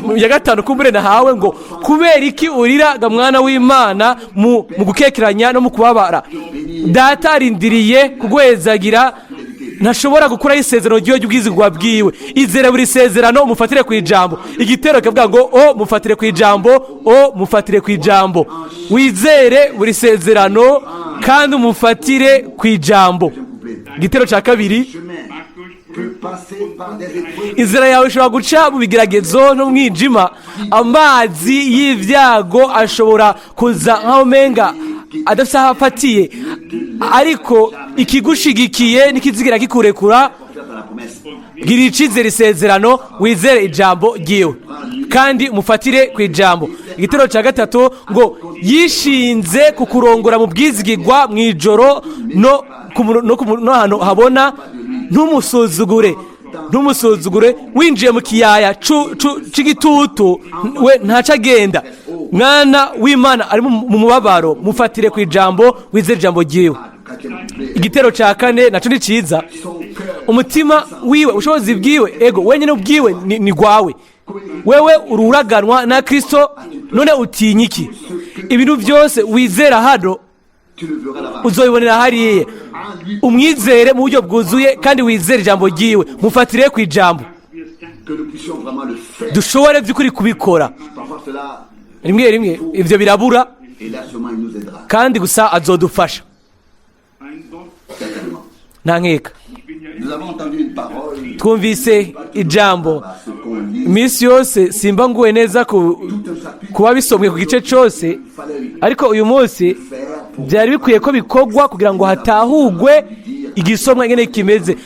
mu ya gatanu kumbure nahawe ngo: kubera iki urira ga mwana w'Imana mu gukekeranya no mu kubabara? Data arindiriye kugwezagira, ntashobora gukuraho isezerano ry'iwe ry'ubwizigwa bwiwe. Izere buri sezerano, umufatire ku ijambo. Igitero kikavuga ngo: o mufatire ku ijambo, o mufatire ku ijambo. Wizere buri sezerano kandi umufatire ku ijambo. Igitero cya kabiri: chemin peut passer par des épreuves inzira yawe ishobora guca mu bigeragezo no mu mwijima, amazi y'ibyago ashobora kuza nk'aho umenga adafite aho afatiye, ariko ikigushigikiye ntikizigira kikurekura. confiance à la promesse. Girira icizere isezerano, wizere ijambo ryiwe kandi mufatire ku ijambo. Igitero cya gatatu ngo yishinze ku kurongora mu bwizigigwa mu ijoro no ahantu habona. Ntumusuzugure, ntumusuzugure. Winjiye mu kiyaya c'igitutu, we ntaco agenda. Mwana w'Imana ari mu mubabaro, mufatire ku ijambo, wizere ijambo ryiwe. Quatrième couplet. Igitero cya kane naco ni ciza. Son cœur. Umutima wiwe, ubushobozi bwiwe, ego, wenyine ubwiwe ni gwawe. Wewe ururaganwa na Kristo, none utinya iki? Ibintu byose wizera hano, Tu le verras là-bas. uzobibonera hariya. En lui. Umwizere mu buryo bwuzuye kandi wizere ijambo ryiwe, mufatire ku ijambo. Que nous puissions vraiment le faire. Dushobore by'ukuri kubikora. Parfois cela, Rimwe rimwe ibyo birabura. et là seulement il nous aidera. Kandi gusa azodufasha. Ein Wort, Certainement. Nta nkeka. ich bin ja Nous avons entendu une parole. Twumvise ijambo. À ce qu'on lit. Iminsi yose simba nguwe neza ku Tout un chapitre. kuba bisomwe ku gice cyose, Il fallait ariko uyu munsi faire pour byari bikwiye ko bikorwa kugira ngo hatahugwe igisomwa ingene kimeze,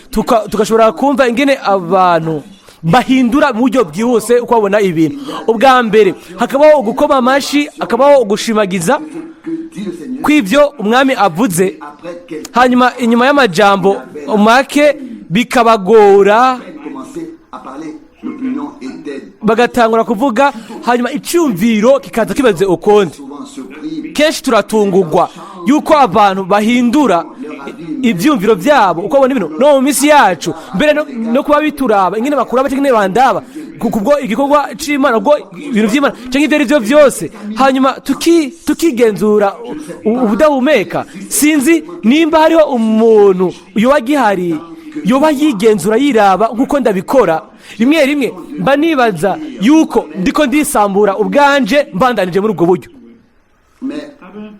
tugashobora kumva ingene abantu bahindura mu buryo bwihuse uko babona ibintu. Ubwa mbere hakabaho ugukoma amashyi, hakabaho ugushimagiza que dit le Seigneur. kw'ibyo umwami avuze. Après quelques Hanyuma inyuma y'amajambo make bikabagora, peine commencer à parler, l'opinion était bagatangura kuvuga, hanyuma icyumviro kikaza kibaze ukundi. souvent surpris. Kenshi turatungurwa yuko abantu bahindura ibyumviro byabo uko babona ibintu no mu minsi yacu mbere no kuba bituraba ingene bakura cyangwa ingene bandaba kubwo igikorwa c'Imana, ubwo ibintu by'Imana cyangwa ibyo ari byo byose, hanyuma tukigenzura ubudahumeka. Sinzi nimba hariho umuntu yoba agihari yoba yigenzura yiraba nk'uko ndabikora. Rimwe rimwe mba nibaza yuko ndiko ndisambura ubwanje mbandanije muri ubwo buryo. Mais Aber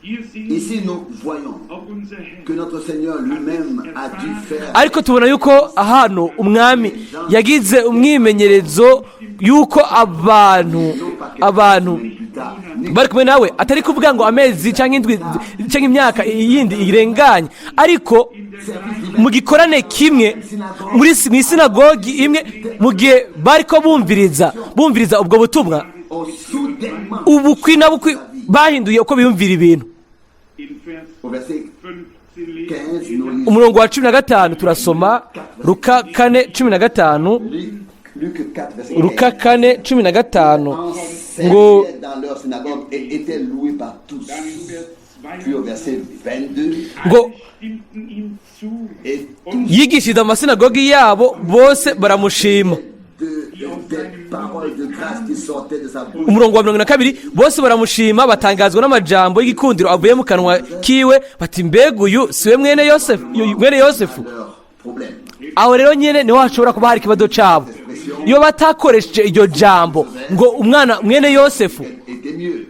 hier sehen ici, nous voyons auch unser Herr. que notre Seigneur lui-même a dû faire Ariko tubona yuko hano umwami yagize umwimenyerezo yuko abantu plus tard. bari kumwe nawe, atari kuvuga ngo amezi cyangwa indwi cyangwa imyaka yindi irenganye, ariko mu gikorane kimwe mu isinagogi imwe, mu gihe bari ko bumviriza ubwo butumwa, Oh, soudainement, ubukwi na bukwi bahinduye uko biyumvira ibintu. In Vers au verset 15 lesen 15, nous lisons Umurongo wa 15 turasoma Luka 4:15. Luc, Luc 4, verset 15. Luka 4:15 ngo Enseignait dans leur synagogue et était loué par tous. Dann in Vers Puis au verset 22, ngo stimmten ihm zu et tous yigishiriza mu masinagogi yabo, bose baramushima. Des paroles de grâce qui sortaient de sa bouche. Umurongo wa 22, bose baramushima, batangazwa n'amajambo y'igikundiro avuye mu kanwa kiwe, bati: "Mbega uyu si we mwene Yosefu, mwene Yosefu?" Leur problème. Aho rero nyine niho hashobora kuba hari ikibazo cyabo. Iyo batakoresheje iryo jambo ngo umwana mwene Yosefu, Était mieux.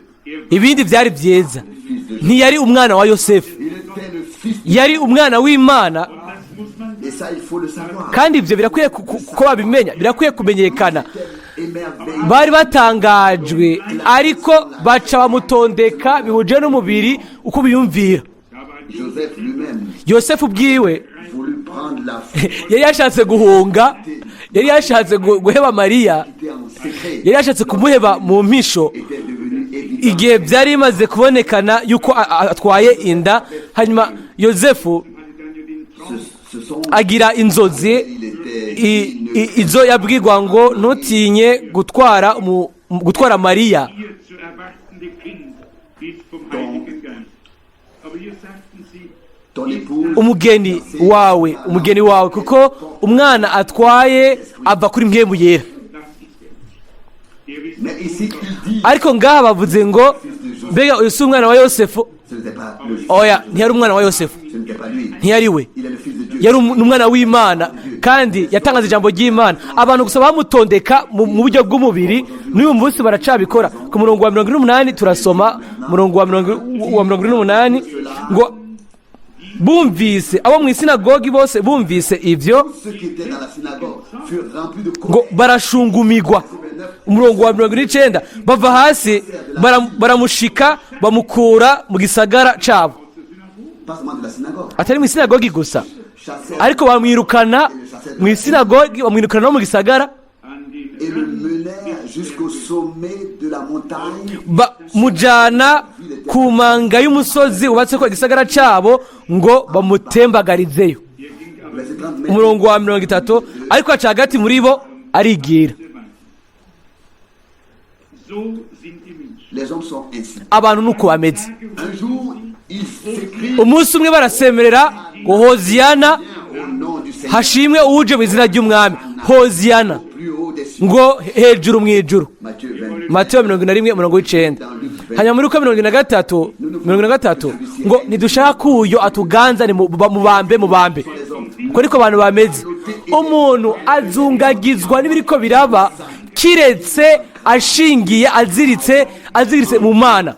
ibindi byari byiza. Ntiyari umwana wa Yosefu, Il était le fils. yari umwana w'Imana. Et ça, il faut le savoir. Kandi ibyo birakwiye ko babimenya, birakwiye kumenyekana. Émerveillé. Bari batangajwe, ariko baca bamutondeka bihuje n'umubiri uko biyumvira. Joseph lui-même Yosefu ubwiwe voulut prendre la fuite yari yashatse guhunga, yari yashatse guheba Mariya, en secret. yari yashatse kumuheba mu mpisho Était devenu évident. igihe byari bimaze kubonekana yuko atwaye inda. Hanyuma Yosefu Ce sont agira inzozi, il était izo yabwirwa ngo: "Ntutinye gutwara Mariya." Ihr zu erwartende Kind ist vom Heiligen Geist. Aber hier sagten sie, ton épouse Umugeni wawe, umugeni wawe, kuko umwana atwaye ava kuri Mpwemu Yera. Das ist er nicht. Er ist Mais ici, il dit Ariko ngaha bavuze ngo: "Mbega uyu si umwana wa Yosefu?" ce n'était pas le fils. Oya, ntiyari umwana wa Yosefu. Ce n'était pas lui. Ntiyari we. Il est le fils de Dieu. Yari umwana w'Imana kandi yatangaza ijambo ry'Imana. Abantu gusa bamutondeka mu buryo bw'umubiri. N'uyu munsi baracabikora. Ku murongo wa 48 turasoma, murongo wa 48 ngo: bumvise abo mu isinagogi bose bumvise ibyo, Ceux qui étaient dans la synagogue furent remplis de ngo colère. barashungumigwa. Umurongo wa 49, bava hasi baramushika, bamukura mu gisagara cabo. Pas seulement de la synagogue. Atari mu isinagogi gusa, Chassèrent ariko bamwirukana et le mu isinagogi, bamwirukana no mu gisagara. An den Et le menèrent jusqu'au sommet de la montagne Bamujana ku manga y'umusozi wubatse ko igisagara cabo ngo bamutembagarizeyo. Er ging aber Verset 30, mais Umurongo wa 30, ariko aca hagati muri bo arigira. So sind die Menschen. Les hommes sont ainsi. Abantu nuko bameze. Un jour, ils s'écrient Umunsi umwe barasemerera ngo: "Hoziyana, au nom du Seigneur hashimwe uje mu izina ry'umwami, Hoziyana", plus haut des cieux. ngo hejuru mu ijuru. Matthieu 20. Matayo 41 umurongo w'icenda. Hanyuma muri Luka 43, 43 ngo: "Ntidushaka ko uyo atuganza, ni mubambe, mubambe." Uko niko abantu bameze. Umuntu azungagizwa n'ibiriko biraba kiretse ashingiye, aziritse mu Mana,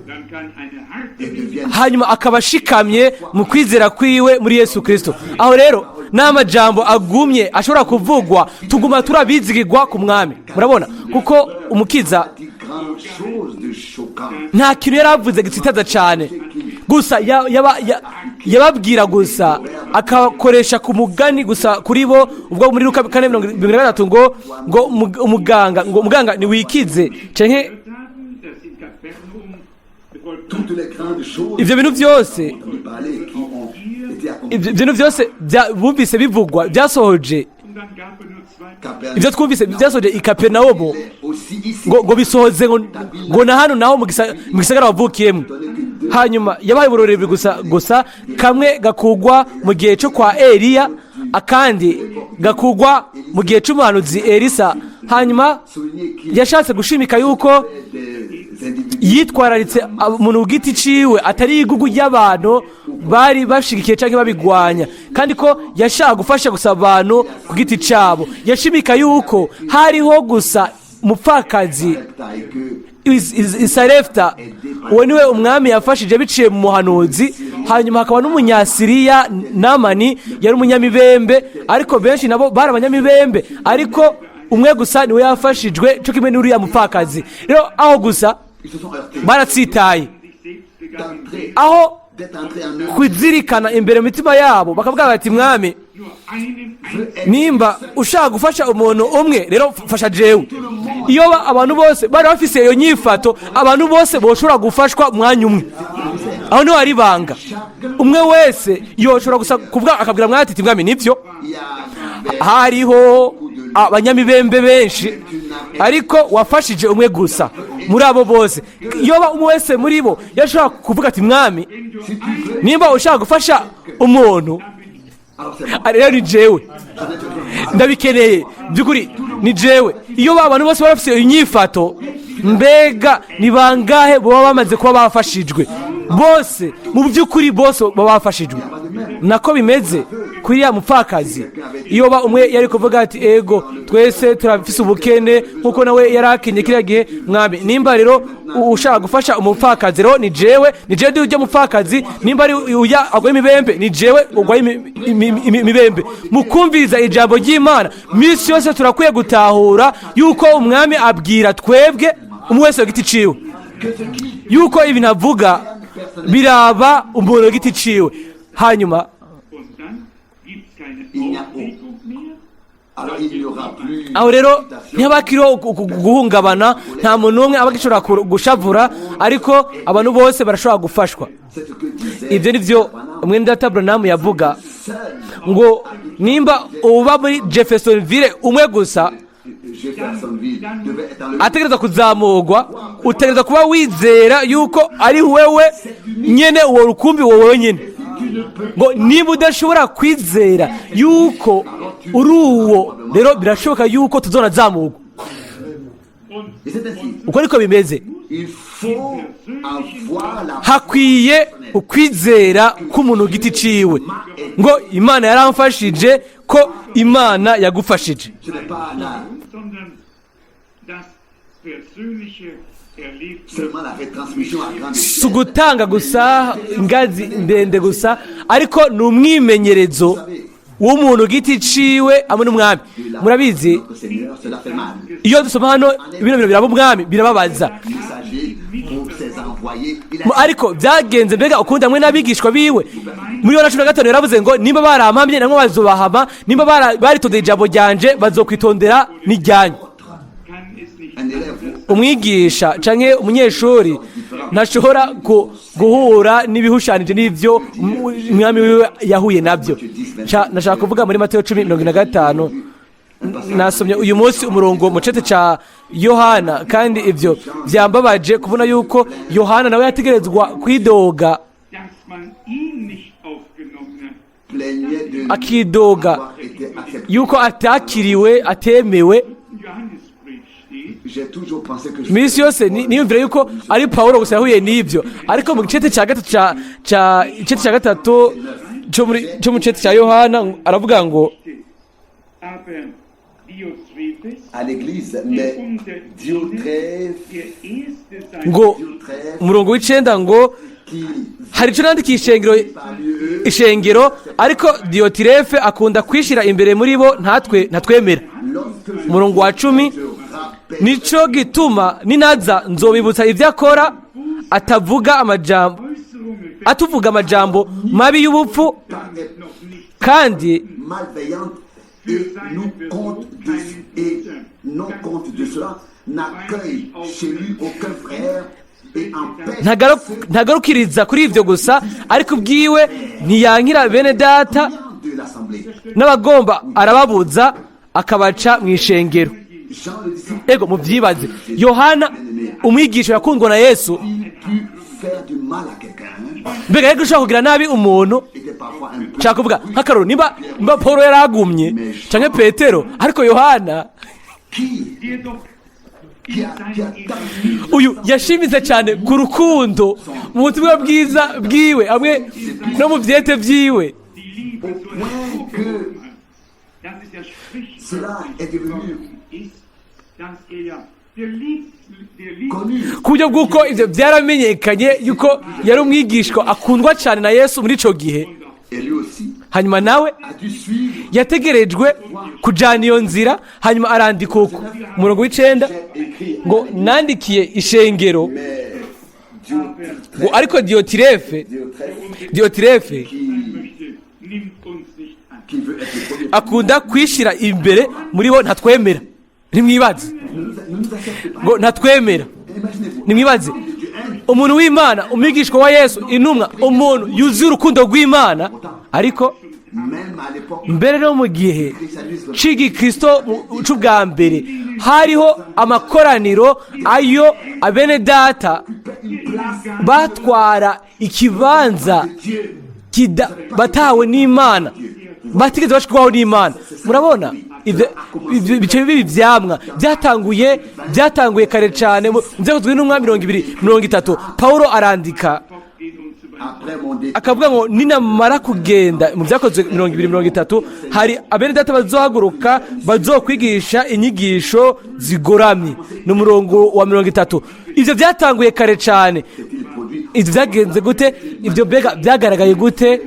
Dann kann eine harte Et deviennent hanyuma akaba ashikamye mu kwizera kwiwe muri Yesu Kirisito. Aho rero n'amajambo agumye ashobora kuvugwa, tuguma turabizigirwa ku mwami, murabona, kuko umukiza dit grand chose de choquant. nta kintu yari avuze gitsitaza cyane. Gusa yababwira gusa, akakoresha ku mugani gusa kuri bo. Ubwo muri Luka 4:43 ngo umuganga niwikize canke haben, dass in Kapernaum vollbracht Toutes les grandes choses ivyo bintu byose, dont on parlait qui ont été accomplies. ivyo bintu byose bumvise bivugwa byasohoje, Und dann gab er nur zwei Capernaum ivyo twumvise byasohoje i Kapernawumu, aussi ici. ngo bisohoze ngo na hano naho mu gisagara wavukiyemo. Hanyuma yabaye uburorero gusa, kamwe gakugwa mu gihe cyo kwa Eliya, akandi gakugwa mu gihe cy'umuhanuzi Elisa. Hanyuma Souligner qu'il yashatse gushimika yuko des individus yitwararitse umuntu ku giti ciwe, atari igugu ry'abantu bari bashigikiye cyangwa babigwanya, kandi ko yashaka gufasha gusa abantu ku giti cabo. Yashimika yuko hariho gusa umupfakazi et que Isarefta, uwo niwe umwami yafashije biciye mu muhanuzi. Hanyuma hakaba n'umunyasiriya Namani, yari umunyamibembe, ariko benshi nabo bari abanyamibembe, ariko umwe gusa niwe yafashijwe cyo kimwe n'uriya mupfakazi. Rero aho gusa ils se sont heurtés baratsitaye, sich selbst begannen, d'entrer, aho d'être entrés en eux. kuzirikana imbere mu mitima yabo, bakavuga bati: "Mwami, nur einen einzigen nimba ushaka gufasha umuntu umwe, rero fasha jewe." Iyo abantu bose bari bafise iyo nyifato, abantu bose boshobora gufashwa umwanya umwe. Aho niho hari ibanga. Umwe wese yoshobora gusa kuvuga, akabwira mwami ati: "Mwami, nibyo, Il y a hariho abanyamibembe benshi, ariko wafashije umwe gusa muri abo bose." Iyo umwe wese muri bo yashobora kuvuga ati: "Mwami, nimba ushaka gufasha umuntu, alors c'est bon. rero ni jewe ndabikeneye, by'ukuri ni jewe." Iyo ba bantu bose baba bafite inyifato, mbega ni bangahe baba bamaze kuba bafashijwe bose? Mu by'ukuri bose baba bafashijwe. Nako bimeze kuri ya mupfakazi. Iyo ba umwe yari kuvuga ati: "Ego, twese turafise ubukene nkuko nawe yari akenye kiriya gihe. Mwami, nimba rero ushaka gufasha umupfakazi, rero ni jewe, ni jewe ujya mupfakazi. Nimba ari uya agwaye imibembe, ni jewe ugwaye imibembe." Mukumviriza ijambo ry'Imana minsi yose, turakwiye gutahura yuko umwami abwira twebwe umwe wese ku giti ciwe, yuko ibintu avuga biraba umuntu ku giti ciwe. Hanyuma Und dann gibt es keine Il n'y a Aufregung mehr. Alors il n'y aura plus aho rero ntibakiriho guhungabana, nta muntu n'umwe aba agishobora gushavura, ariko abantu bose barashobora gufashwa. C'est ce que disait Ibyo ni byo mwene data Branham yavuga seul ngo nimba uba muri Jeffersonville umwe gusa Jeffersonville devait être enlevé. ategereza kuzamurwa, utegereza kuba wizera yuko ari wewe nyene uwo rukumbi, wowe wenyine. Ngo niba udashobora kwizera yuko uri uwo, rero birashoboka yuko tuzonazamurwa. Et c'est ainsi. Uko niko bimeze. Il faut avoir la Hakwiye ukwizera k'umuntu ku giti ciwe ngo Imana yaramfashije, ko Imana yagufashije. Ce n'est pas la, Sondern das persönliche Erlebnis seulement la retransmission à grande Si échelle. ugutanga gusa ingazi ndende gusa, ariko ni umwimenyerezo w'umuntu ku giti ciwe hamwe n'umwami. Murabizi, Notre Seigneur, cela fait mal. iyo dusoma hano bino bintu biraba umwami, birababaza. Messager pour ses envoyés. Il a Ariko byagenze mbega ukundi hamwe n'abigishwa biwe. Muri Yohana 15 yaravuze ngo: "Nimba barampamye, namwe bazobahama. Nimba baritondeye ijambo ryanje, bazokwitondera n'iryanyu." Kann es nicht Un élève Umwigisha canke umunyeshuri ntashobora guhura n'ibihushanije n'ivyo umwami wiwe yahuye nabyo. Nashaka kuvuga muri Mateyo 10:45. Nasomye uyu munsi umurongo mu cete ca Yohana, kandi ivyo vyambabaje kubona yuko Yohana nawe yategerezwa kwidoga, dass man ihn nicht aufgenommen hat. plaignait de akidoga avoir été accepté. yuko atakiriwe, atemewe. Im Johannesbrief steht, J'ai toujours pensé que je Iminsi yose niyumvira yuko ari Pawulo gusa yahuye n'ibyo, ariko mu gicete cya gatatu ca icete cya gatatu cyo mu cete cya Yohana aravuga ngo: aber Diotrephes, à l'église, der mais unter ihnen Diotrephe, der erste sein ngo Diotrephe umurongo w'icenda ngo: qui "Hari icyo nandikiye ishengero, parmi eux ishengero, ariko Diyotirefe akunda kwishira imbere muri bo, ntatwe ntatwemera." Lorsque je Umurongo wa 10: je rappelle "Nico gituma ninaza nzobibutsa ibyo akora, atavuga amajambo, Äußerungen atuvuga amajambo mabi y'ubupfu, kandi malveillante et nous compte de, et non compte de cela, n'accueille chez lui aucun frère et empêche ntagarukiriza kuri ibyo gusa, ariko ubwiwe ntiyankira bene data de l'assemblée. n'abagomba arababuza, akabaca mu ishengero." Jean le disciple Ego, mubyibaze, Yohana umwigisha yakundwa na Yesu, pu faire du mal à quelqu'un mbega ariko ushobora kugira nabi umuntu? était parfois un peu Nshaka kuvuga nk'akaroro, nimba Paul yaragumye canke Petero, ariko Yohana, qui der doch qui a tant uyu yashimitse cyane ku rukundo mu butumwa bwiza bwiwe hamwe no mu byete byiwe, die Liebe au so point que hervorgehoben hat, dass es ja cela sprichwörtlich est devenu ist, dass er ja der Liebste, der Liebste connu ku buryo bw'uko ibyo byaramenyekanye yuko yari umwigishwa akundwa cyane na Yesu muri icyo gihe. Et lui aussi Hanyuma nawe a dû suivre. yategerejwe kujyana iyo nzira. Hanyuma arandika uko umurongo w'icenda J'ai écrit ngo: "Nandikiye ishengero," mais Diotrephe, ngo: "ariko Diyotirefe, Diotrephe Diyotirefe qui, möchte, nimmt uns nicht an. qui veut être le premier akunda kwishyira imbere muri bo, ntatwemera." Ntimwibaze ne nous accepte pas. ngo ntatwemera. Imaginez-vous. Nimwibaze umuntu w'Imana, umwigishwa wa Yesu, intumwa, umuntu yuzuye urukundo rw'Imana, ariko Même à l'époque, mbere no mu gihe christianisme c'igikristo c'ubwa mbere, hariho amakoraniro ayo abene data batwara ikibanza batawe n'Imana, batigeze bashikwaho n'Imana. Murabona ivyo bice bibi ivyamwa byatanguye kare cyane mu byakozwe n'umwami 20:30. Paulo arandika après mon départ, akavuga ngo ninamara kugenda, mu Byakozwe 20:30, hari abene data bazohaguruka bazokwigisha inyigisho zigoramye. Ni umurongo wa 30. Ibyo byatanguye kare cyane. il produit Ibyo byagenze gute? Ibyo mbega byagaragaye gute?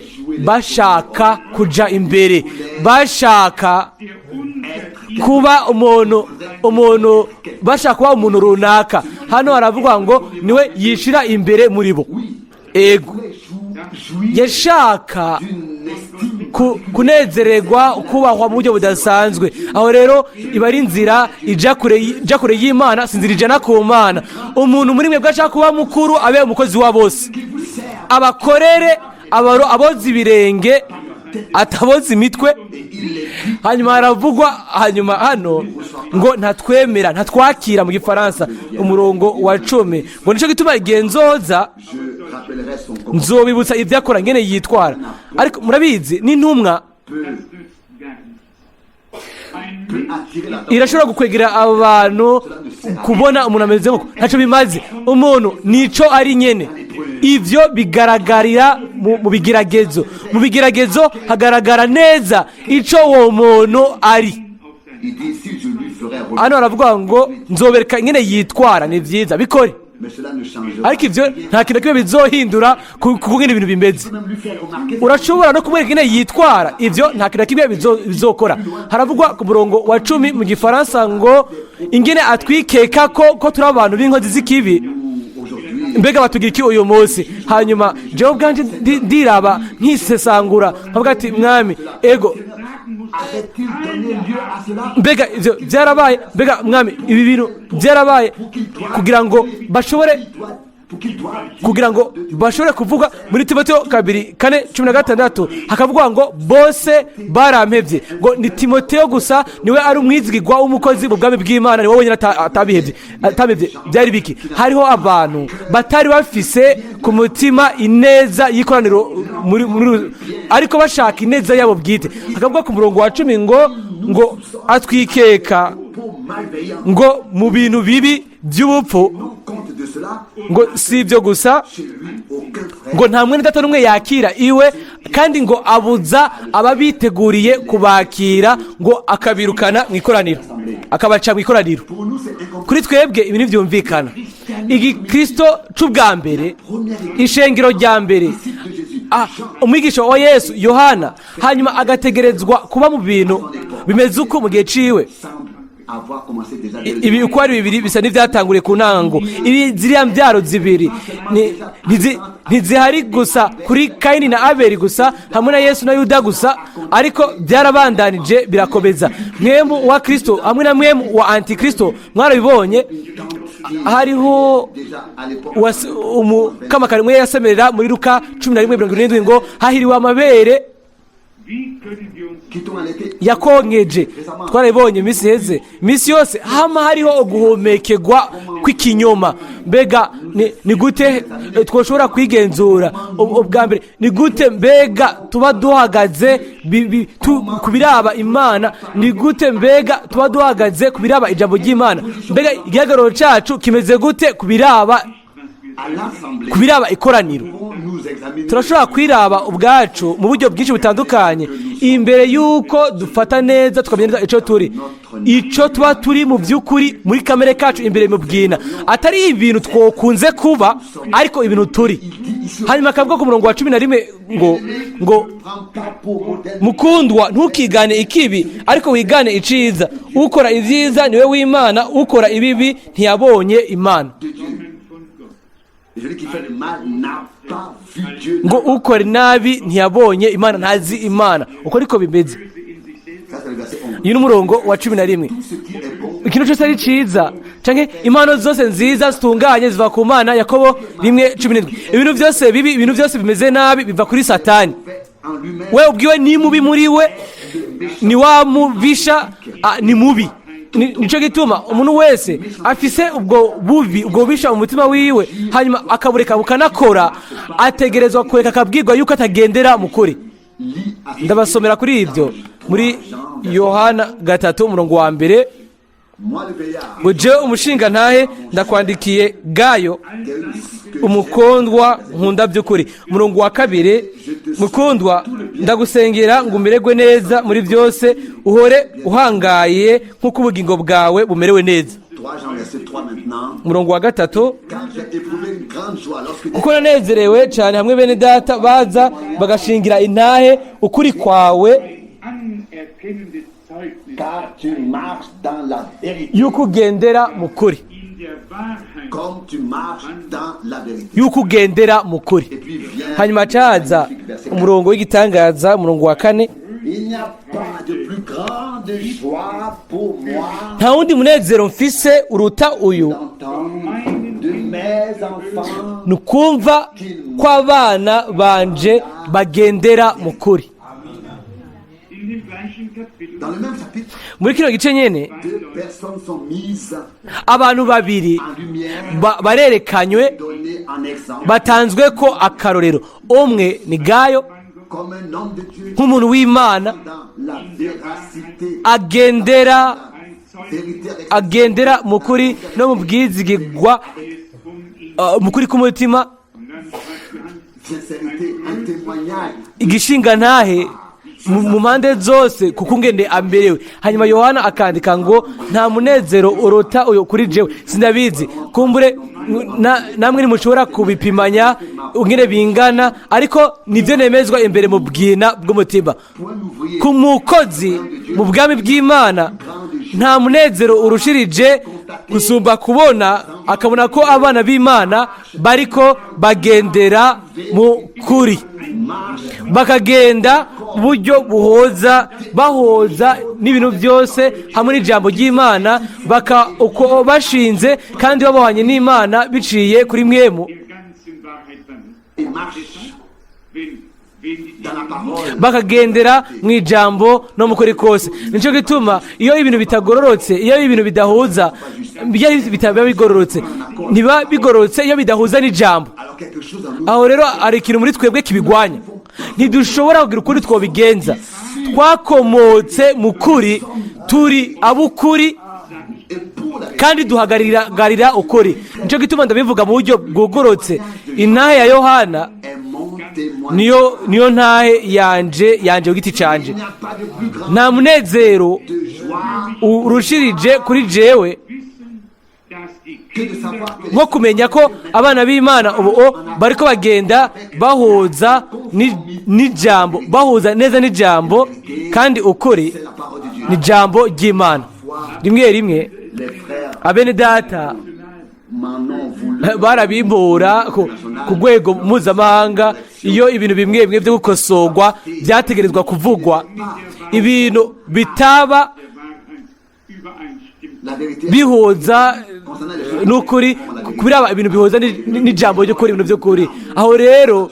Bashaka kuja imbere, bashaka kuba umuntu, bashaka kuba umuntu runaka. Hano haravugwa ngo niwe yishira imbere muri bo. Ego, jouir yashaka d'une estime kunezererwa kubahwa mu buryo budasanzwe. Aho rero iba ari inzira ija kure y'Imana, si inzira ijana ku Mana. Umuntu muri mwebwe ashaka kuba mukuru, abe umukozi wa bose, abakorere, aboza ibirenge, ataboza imitwe. Hanyuma haravugwa hanyuma hano ngo ntatwemera, ntatwakira mu gifaransa. Umurongo wa 10 ngo: "Nicyo gituma igihe nzoza, Je rappellerai son comportement. nzobibutsa ibyo akora, ngene yitwara." Ariko murabizi, n'intumwa Das nützt gar nichts. Ein Peut attirer l'attention. irashobora gukwegera abantu kubona umuntu ameze nkuko, ntacyo bimaze. Umuntu nico ari nyene, ivyo bigaragarira mu bigeragezo. Mu bigeragezo hagaragara neza ico uwo muntu ari. Il dit si je lui ferais Hano haravuga ngo nzobereka ingene yitwara. Ni vyiza, bikore, mais cela ne changera ariko ivyo nta kintu na kimwe bizohindura ku ngene ibintu bimeze. même lui faire remarquer Urashobora no kumwereka ingene yitwara, ivyo nta kintu na kimwe bizokora. Haravugwa ku murongo wa 10 mu gifaransa ngo ingene atwikeka ko turi abantu b'inkozi z'ikibi. aujourd'hui Mbega batugira iki uyu munsi? Hanyuma jewe ubwanje ndiraba nkisesangura, nkavuga ati: "Mwami, ego." Avait-il donné lieu à cela? Mbega ivyo byarabaye? Mbega Mwami, ibi bintu byarabaye kugira ngo bashobore Pour qu'il doive dire kugira ngo bashobore kuvuga muri Timoteyo 2:4:16, hakavugwa ngo bose barampevye, ngo ni Timoteyo gusa niwe ari umwizigirwa w'umukozi mu bwami bw'Imana, niwe wenyine atabihevye. Byari biki? Hariho abantu batari bafise ku mutima ineza y'ikoraniro muri, ariko bashaka ineza yabo bwite. Hakavuga ku murongo wa 10 ngo atwikeka pour malveillant. ngo mu bintu bibi by'ubupfu. Non compte de cela, Ngo si ibyo gusa, chez lui, aucun frère ngo nta mwene data n'umwe yakira iwe, kandi ngo abuza ababiteguriye kubakira, ngo akabirukana mu ikoraniro, akabaca mu ikoraniro. Pour nous, c'est incompréhensible. Kuri twebwe ibi ntibyumvikana. Igikristo c'ubwa mbere, ishengero rya mbere, De Jésus. Umwigisha wa Yesu Yohana, hanyuma agategerezwa kuba mu bintu bimeze uko mu gihe ciwe. Semble avoir commencé déjà dès le Ibi uko ari bibiri bisa n'ibyatanguriye ku ntango. Ibi ziriya mbyaro zibiri ntizihari gusa kuri Kayini na Abeli gusa, hamwe na Yesu na Yuda gusa, ariko byarabandanije birakomeza. Mpwemu wa Kristo hamwe na mpwemu wa antikristo, mwarabibonye. Hariho déjà à l'époque. Umukamakari umwe yasemerera muri Luka 11:70 ngo hahiriwe amabere Wie können wir uns Qui ont allaité. yakonkeje. Twarabibonye iminsi iheze. Iminsi yose hama hariho uguhumekegwa kw'ikinyoma. Mbega ni gute twoshobora kwigenzura? Ubwa mbere, ni gute mbega tuba duhagaze ku biraba Imana? Ni gute mbega tuba duhagaze ku biraba ijambo ry'Imana? Mbega igihagararo cacu kimeze gute ku biraba À l'assemblée, ku biraba ikoraniro? nous pouvons nous examiner. Turashobora kwiraba ubwacu mu buryo bwinshi butandukanye imbere y'uko dufata neza, tukamenya neza icyo turi, icyo tuba turi mu by'ukuri muri kamere kacu imbere mu bwina, atari ibintu twokunze kuba, ariko ibintu turi. Hanyuma akavuga ku murongo wa 11 ngo Prends pas pour modèle. Mukundwa, ntukigane ikibi, ariko wigane iciza. Ukora ibyiza niwe w'Imana, ukora ibibi ntiyabonye Imana. De Dieu. Et celui qui fait le mal n'a pas vu Dieu. Ngo ukora inabi ntiyabonye Imana, ntazi Imana. Uko niko bimeze. Ça, c'est le verset 11. Uyu ni umurongo wa 11. Tout ce qui est bon Ikintu cyose ari cyiza canke impano zose nziza zitunganye ziva ku Mana, Yakobo 1:17. Ibintu byose bibi, ibintu byose bimeze nabi biva kuri Satani. fait en lui-même. We ubwiwe ni mubi muri we, ni wa mubisha, ni mubi. Nico gituma umuntu wese afise ubwo bubi, ubwo bubisha mu mutima wiwe, hanyuma akabureka bukanakora, ategerezwa kureka akabwirwa yuko atagendera mu kuri. Lis à Ndabasomera kuri ibyo muri Yohana 3, umurongo wa 1. Moi, le vieillard, Ngo jewe umushinga ntahe ndakwandikiye Gayo, Gaius, que umukundwa nkunda by'ukuri. Umurongo wa 2: mukundwa, ndagusengera ngo umererwe neza muri byose, uhore uhangaye nk'uko ubugingo bwawe bumerewe neza. 3 Jean, verset 3 maintenant. Umurongo wa 3: Car j'ai éprouvé une grande joie lorsque kuko nanezerewe cyane hamwe bene data baza bagashingira intahe ukuri kwawe, anerkennendes Zeugnis car tu marches dans la vérité, yuko ugendera mu kuri, in der Wahrheit comme tu marches dans la vérité. yuko ugendera mu kuri. Et puis vient Hanyuma caza magnifique verset 4. umurongo w'igitangaza, umurongo wa 4: Il n'y a pas de plus grande joie pour moi nta wundi munezero mfise uruta uyu, d'entendre de mes enfants ni ukumva ko abana banje bagendera mu kuri. In dem gleichen Kapitel Dans le même chapitre, Muri kino gice nyene, deux personnes sont mises abantu babiri en lumière, barerekanywe, données en exemple, batanzwe ko akarorero. Umwe ni Gayo, comme un homme de Dieu nk'umuntu w'Imana dans la véracité, agendera vérité avec agendera mu kuri no mu bwizigirwa, mu kuri k'umutima, sincérité, un témoignage igishinga ntahe mu mpande zose, kuko ngende amerewe. Hanyuma Yohana akandika ngo nta munezero urota uyu kuri jewe. Sinabizi, kumbure namwe ntimushobora kubipimanya ingene bingana, ariko nibyo nemezwa imbere mu bwina bw'umutima. Pour un ouvrier Ku mukozi mu bwami bw'Imana, nta munezero urushirije Constater Gusumba kubona akabona ko abana b'Imana bariko bagendera mu kuri, marche bakagenda mu buryo buhoza, bahoza n'ibintu byose hamwe n'ijambo ry'Imana, baka uko bashinze kandi babohanye n'Imana biciye kuri Mpwemu. Der ganzen Wahrheit dann. Et marche Wenn die dans la parole. Bakagendera mu ijambo no mu kuri kose. Nicyo gituma iyo ibintu bitagororotse, iyo ibintu bidahuza, iyo bitaba bigororotse, ntiba bigororotse iyo bidahuza n'ijambo. Alors quelque chose en nous Aho rero hari ikintu muri twebwe kibigwanya, ntidushobora kugira ukundi twobigenza. Twakomotse mu kuri, turi ab'ukuri et pour la kandi duhagararira ukuri. Nicyo gituma ndabivuga mu buryo bwugorotse: intahe ya Yohana est mon témoin. niyo ntahe yanje ku giti canje. Il n'y a pas de plus grande Nta munezero de joie urushirije kuri jewe wissen, dass die que de Kinder savoir que nko kumenya ko abana b'Imana ubu o bariko bagenda bahuza n'ijambo, bahuza neza n'ijambo, kandi ukuri c'est la parole de Dieu. ni ijambo ry'Imana. Rimwe rimwe Les frères abene data m'en ont voulu. barabimbura ku rwego mpuzamahanga iyo ibintu bimwe bimwe byo gukosorwa byategerezwa kuvugwa, ibintu bitaba der Wahrheit übereinstimmt. La vérité bihuza concernant les choses n'ukuri, kubiraba ibintu bihuza n'ijambo ry'ukuri, ibintu by'ukuri. Aho rero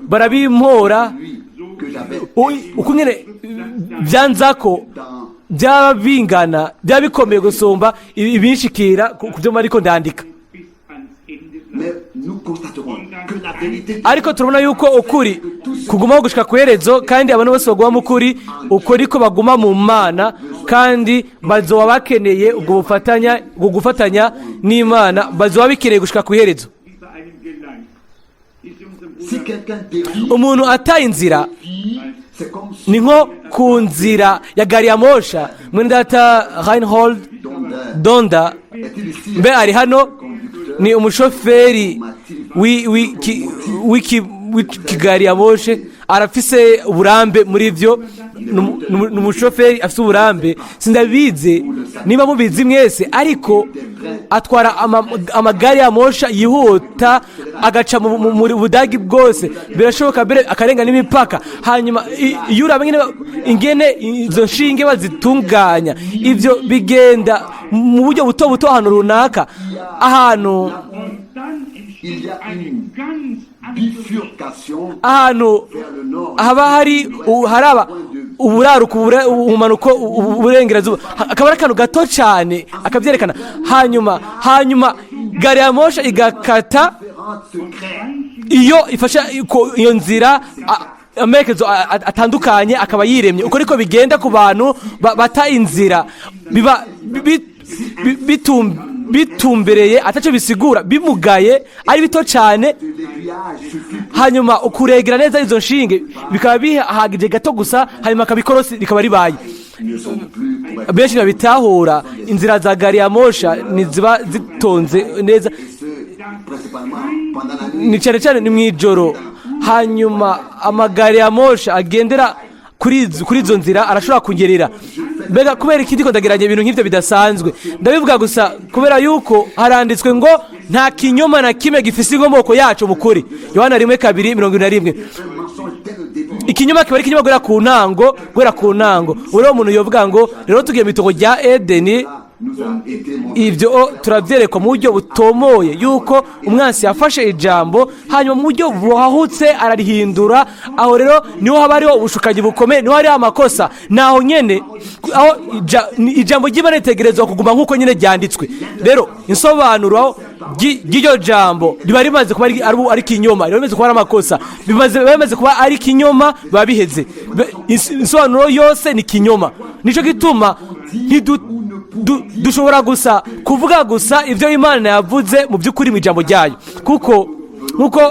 barabimpora lui que j'avais uko nyene byanzako dans byaba bingana, byaba bikomeye gusumba ibinshikira ku byo ariko ndandika. Bis ans Ende Mais nous constaterons que la vérité Ariko turabona yuko ukuri kugumaho gushika ku iherezo, kandi abantu bose baguma mu kuri, ukuri ko baguma mu Mana, kandi bazoba bakeneye ubwo bufatanya, ubwo gufatanya n'Imana bazoba bikeneye gushika ku iherezo. Über einem Geleis ist unserem Si Bruder quelqu'un dévie, Umuntu ataye inzira c'est comme si ni nko ku nzira ya gari ya mosha. Mwene data Reinhold Donder Donda est-il ici? mbe ari hano? Ni umushoferi w'ikigari ya moshe, arafise uburambe muri byo. Ni umushoferi afise uburambe. Sindabizi niba mubizi mwese, ariko atwara amagare ya mosha yihuta, agaca mu Budagi bwose, birashoboka mbere akarenga n'imipaka. Hanyuma iyo uraba ingene izo nshinge bazitunganya, ibyo bigenda mu buryo buto buto ahantu runaka, ahantu Und dann Il y entsteht a eine une ganz andere bifurcation ahantu vers le nord. haba hari haraba uburaruko, ubumanuko, uburengerazuba, akaba ari akantu gato cyane akabyerekana. Hanyuma gari ya mosha igakata. Différentes se créent. Iyo ifashe iyo nzira, amerekezo atandukanye akaba yiremye. Uko niko bigenda ku bantu bata inzira, biba bitumbereye atacyo bisigura, bimugaye, ari bito cyane. De l'aiguillage suffit. Hanyuma ukuregera neza izo nshinge bikaba bihagije gato gusa, hanyuma akabikorosi rikaba ribaye. Ne sont plus corrects. Benshi babitahura, inzira za gari ya mosha ntiziba zitonze neza. Et ce, principalement pendant la nuit. Ni cyane cyane ni mu ijoro. Hanyuma amagare ya mosha agendera kuri izo nzira arashobora kunyerera. Mbega kubera iki ndiko ndageranya ibintu nk'ibyo bidasanzwe? Ndabivuga gusa kubera yuko haranditswe ngo nta kinyoma na kimwe gifise inkomoko yacu mu kuri. Yohana 1:2:71. Un mensonge dès le début. Ikinyoma kiba ari ikinyoma guhera ku ntango, guhera ku ntango. Uriya muntu yovuga ngo rero tugiye mu itongo rya Edeni, Nous a été montré. Ibyo turabyerekwa mu buryo butomoye yuko umwansi yafashe ijambo, hanyuma mu buryo buhahutse ararihindura. Aho rero niho haba hariho ubushukanyi bukomeye, niho hariho amakosa, naho nyene aho ijambo ry'Imana ritegerezwa kuguma nk'uko nyine ryanditswe. Rero insobanuro ry'iryo jambo riba rimaze kuba ari ikinyoma, riba rimaze kuba ari amakosa, biba bimaze kuba ari ikinyoma, biba biheze. Insobanuro yose ni ikinyoma. Nicyo gituma dushobora gusa kuvuga gusa ibyo Imana yavuze mu by'ukuri mu ijambo ryayo, kuko nk'uko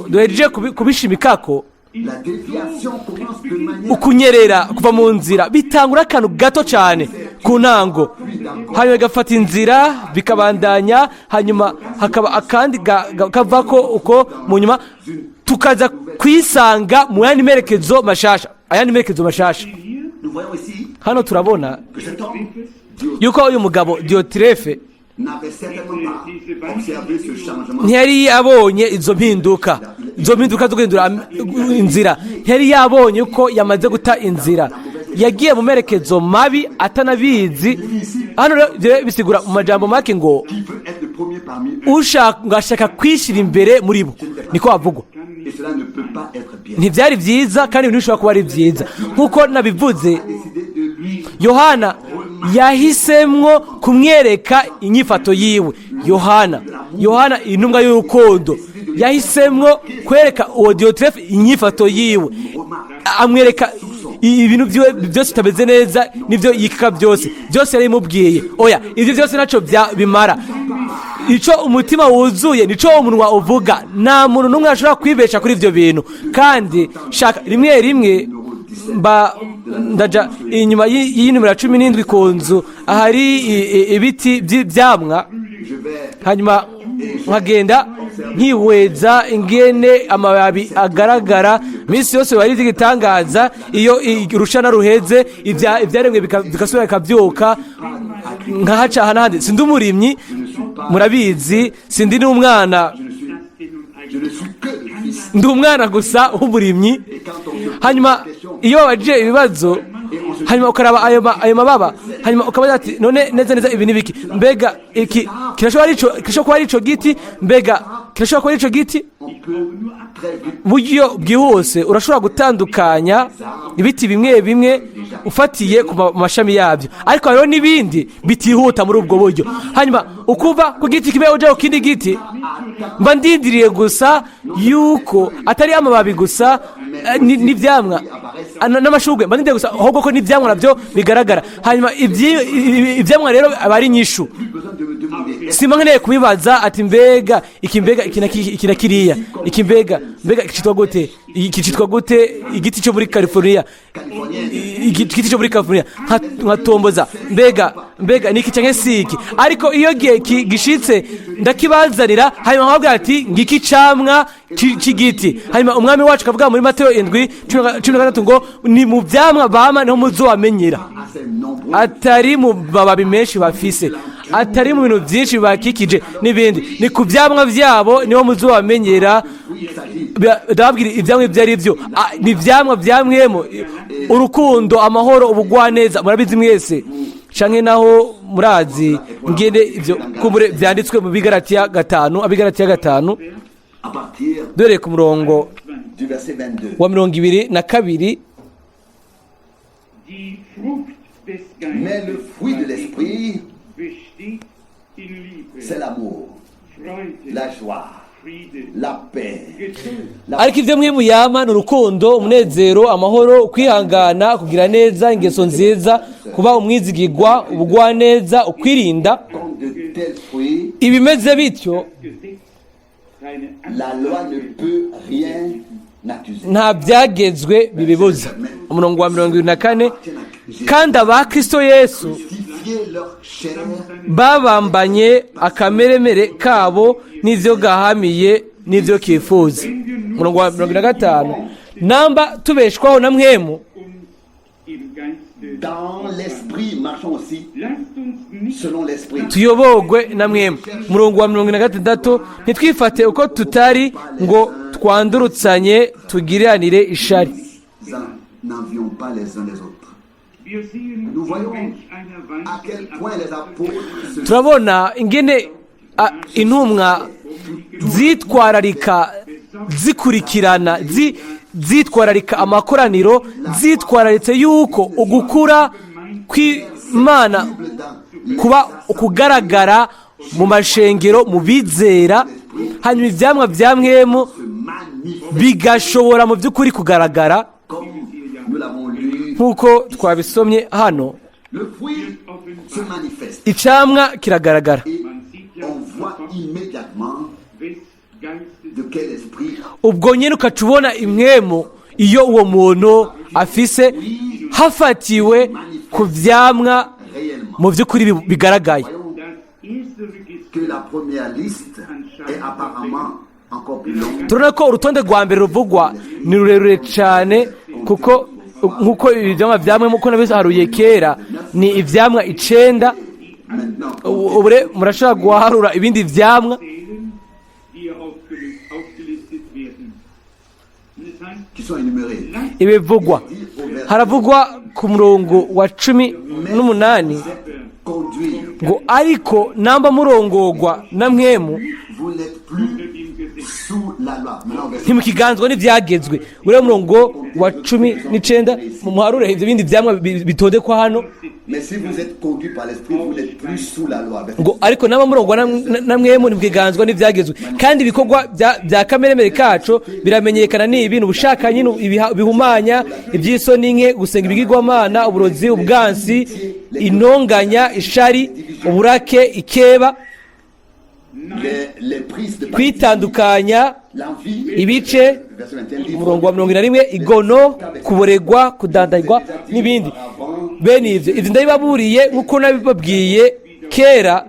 duhejeje kubishimikako. La déviation commence de manière Ukunyerera kuva mu nzira bitangura akantu gato cyane ku ntango, hanyuma bigafata inzira bikabandanya, hanyuma hakaba akandi kavako uko, mu nyuma tukaza kwisanga mu yandi merekezo mashasha, ayandi merekezo mashasha. Nous voyons ici Hano turabona que cet homme Yuko uyu mugabo Diyotirefe n'avait certainement pas observé ce changement. Ntiyari yabonye izo mpinduka zo guhindura inzira. Ntiyari yabonye ko yamaze guta inzira, yagiye mu merekezo mabi atanabizi. Hano rero ibyo bisigura mu majambo make ngo Qui veut être le premier parmi eux. Ushaka ngo ashaka kwishyira imbere muri bo, niko havugwa. Et cela ne peut pas être bien. Ntibyari byiza, kandi ibintu bishobora kuba ari byiza nk'uko nabivuze. Décidé de lui Yohana yahisemwo kumwereka inyifato yiwe. Yohana, intumwa y'urukundo, yahisemwo kwereka uwo Diyotirefe inyifato yiwe, amwereka ibintu byiwe byose bitameze neza n'ibyo yikeka byose. Byose yarabimubwiye. Oya, ibyo byose ntacyo bimara. Icyo umutima wuzuye nico umunwa uvuga. Nta muntu n'umwe ashobora kwibesha kuri ibyo bintu. Kandi shaka rimwe rimwe mba ndaja inyuma y'iyi nimero 17 ku nzu ahari ibiti by'ibyamwa, Je vais hanyuma nkagenda nkihweza ingene amababi agaragara iminsi yose. Biba ari iby'igitangaza iyo urushana ruheze, ibyaremwe bigasubira bikabyuka. Nkahacaha n'ahandi. Sindi umurimyi, murabizi, sindi n'umwana. Je ne suis que le fils. Ndi umwana gusa w'umurimyi. Et quand on se pose Hanyuma la question, iyo babajije ibibazo, hanyuma ukaraba ayo mababa, hanyuma ukabaza ati: "None neza neza ibi ni biki? Mbega iki kirashobora kuba ari ico giti? Mbega kirashobora kuba ari ico giti?" On peut très vite Buryo bwihuse urashobora gutandukanya ibiti bimwe bimwe ufatiye ku mashami yabyo, ariko hariho n'ibindi bitihuta muri ubwo buryo. Hanyuma ukuva ku giti kimwe uja ku kindi giti, mba ndindiriye gusa yuko atari amababi gusa n'ivyamwa n'amashurwe, mba ndindiriye gusa ahubwo ko n'ivyamwa nabyo bigaragara. Hanyuma ivyamwa rero aba ari inyishu. Plus besoin de me demander. Simba nkeneye kubibaza ati: "Mbega iki, mbega iki na iki na kiriya iki, mbega iki cyitwa gute, iki cyitwa gute, igiti cyo muri California?" Californienne. Igiti cyo muri California, nkatomboza: "Mbega ni iki canke si iki?" Ariko iyo gihe gishitse ndakibazanira, hanyuma nkababwira ati: "Ngiki camwa c'igiti." Hanyuma umwami wacu akavuga muri Mateyo 7 16 ngo: "Ni mu vyamwa bama niho muzobamenyera." À ces nombreux Atari mu mababi menshi bafise, atari mu bintu byinshi bibakikije n'ibindi, ni ku byamwa byabo niho muzobamenyera. Oui, il s'agit Ndababwira ibyamwa ibyo ari byo. Ni ibyamwa byamwemo urukundo, amahoro, ubugwaneza. Murabizi mwese, canke naho murazi ngene ibyo kumbure byanditswe mu Bigaratiya 5, Abigaratiya 5, à partir dore ku murongo du verset 22. wa 22. Die Frucht des Geistes Mais le fruit de l'esprit, besteht in Liebe, c'est l'amour, Freude, la joie, Friede, la paix, Geduld, la Ariko ibyo mwe muyama ni urukundo, umunezero, amahoro, kwihangana, kugira neza, ingeso nziza, kuba umwizigirwa, ubugwaneza, ukwirinda. Comme de tels fruits, Ibimeze bityo, Gesetz keine la loi ne peut rien accuser. nta byagezwe bibibuza. Umurongo wa 24: kandi aba Kristo Yesu Crucifier leur chair babambanye akameremere kabo n'ibyo gahamiye n'ibyo kifuza. Umurongo wa 45: namba tubeshwaho na Mpwemu, uns im Geiste. Dans l'esprit, marchons aussi Lasst uns nicht selon l'esprit. Tuyobogwe na Mpwemu. Umurongo wa 46: ntitwifate uko tutari, ngo twandurutsanye, tugiranire ishari. Nous n'envions pas les uns les autres. Wir sehen, Nous in voyons welch einer Weise à quel point les apôtres se Turabona ingene intumwa zitwararika, zikurikirana, zitwararika amakoraniro, zitwararitse yuko ugukura kw'Imana dans kuba ukugaragara mu mashengero, mu bizera, hanyuma ibyamwa bya Mpwemu se manifeste bigashobora mu by'ukuri kugaragara, comme nous l'avons lu. nk'uko twabisomye hano. Le fruit se manifeste Icamwa kiragaragara. Et man sieht ja on voit immédiatement wes Geistes de quel esprit Ubwo nyine ukaca ubona impwemu iyo uwo muntu afise, hafatiwe ku vyamwa réellement. mu by'ukuri bigaragaye. Voyons Das erste Register que la première liste est apparemment encore plus longue. Turabona ko urutonde rwa mbere ruvugwa ni rurerure cyane, kuko nk'uko ibi byamwa byamwe, nk'uko nabiharuye kera. Ni ivyamwa 9. Maintenant, Ubure murashobora guharura ibindi vyamwa zählen, die hier aufgelistet werden. Und es heißt, qui sont énumérés. Ibivugwa, haravugwa ku murongo wa 18 Conduit, ngo: "Ariko namba murongogwa na Mpwemu, vous n'êtes plus unter dem Gesetz. sous la loi. Maintenant, verset ntimukiganzwa n'ibyagezwe." Uriya murongo wa 19, muharure ibyo bindi byamwa bitondekwa hano. Mais si vous êtes conduit par l'Esprit, vous n'êtes plus sous la loi. Verset Ngo: "Ariko naba murongwa na Mpwemu, ntimukiganzwa n'ibyagezwe." Kandi ibikorwa bya kameremere kacu biramenyekana, ni ibintu: ubushakanyi, bihumanya, iby'isoni nke, gusenga ibigirwamana, uburozi, ubwansi, intonganya, ishari, uburake, ikeba, les prises de kwitandukanya, l'envie, ibice. Verset 21, livre Umurongo wa 41: igono, kuboregwa, kudandagwa n'ibindi bene ibyo. Ibyo ndabibaburiye nk'uko nabibabwiye kera.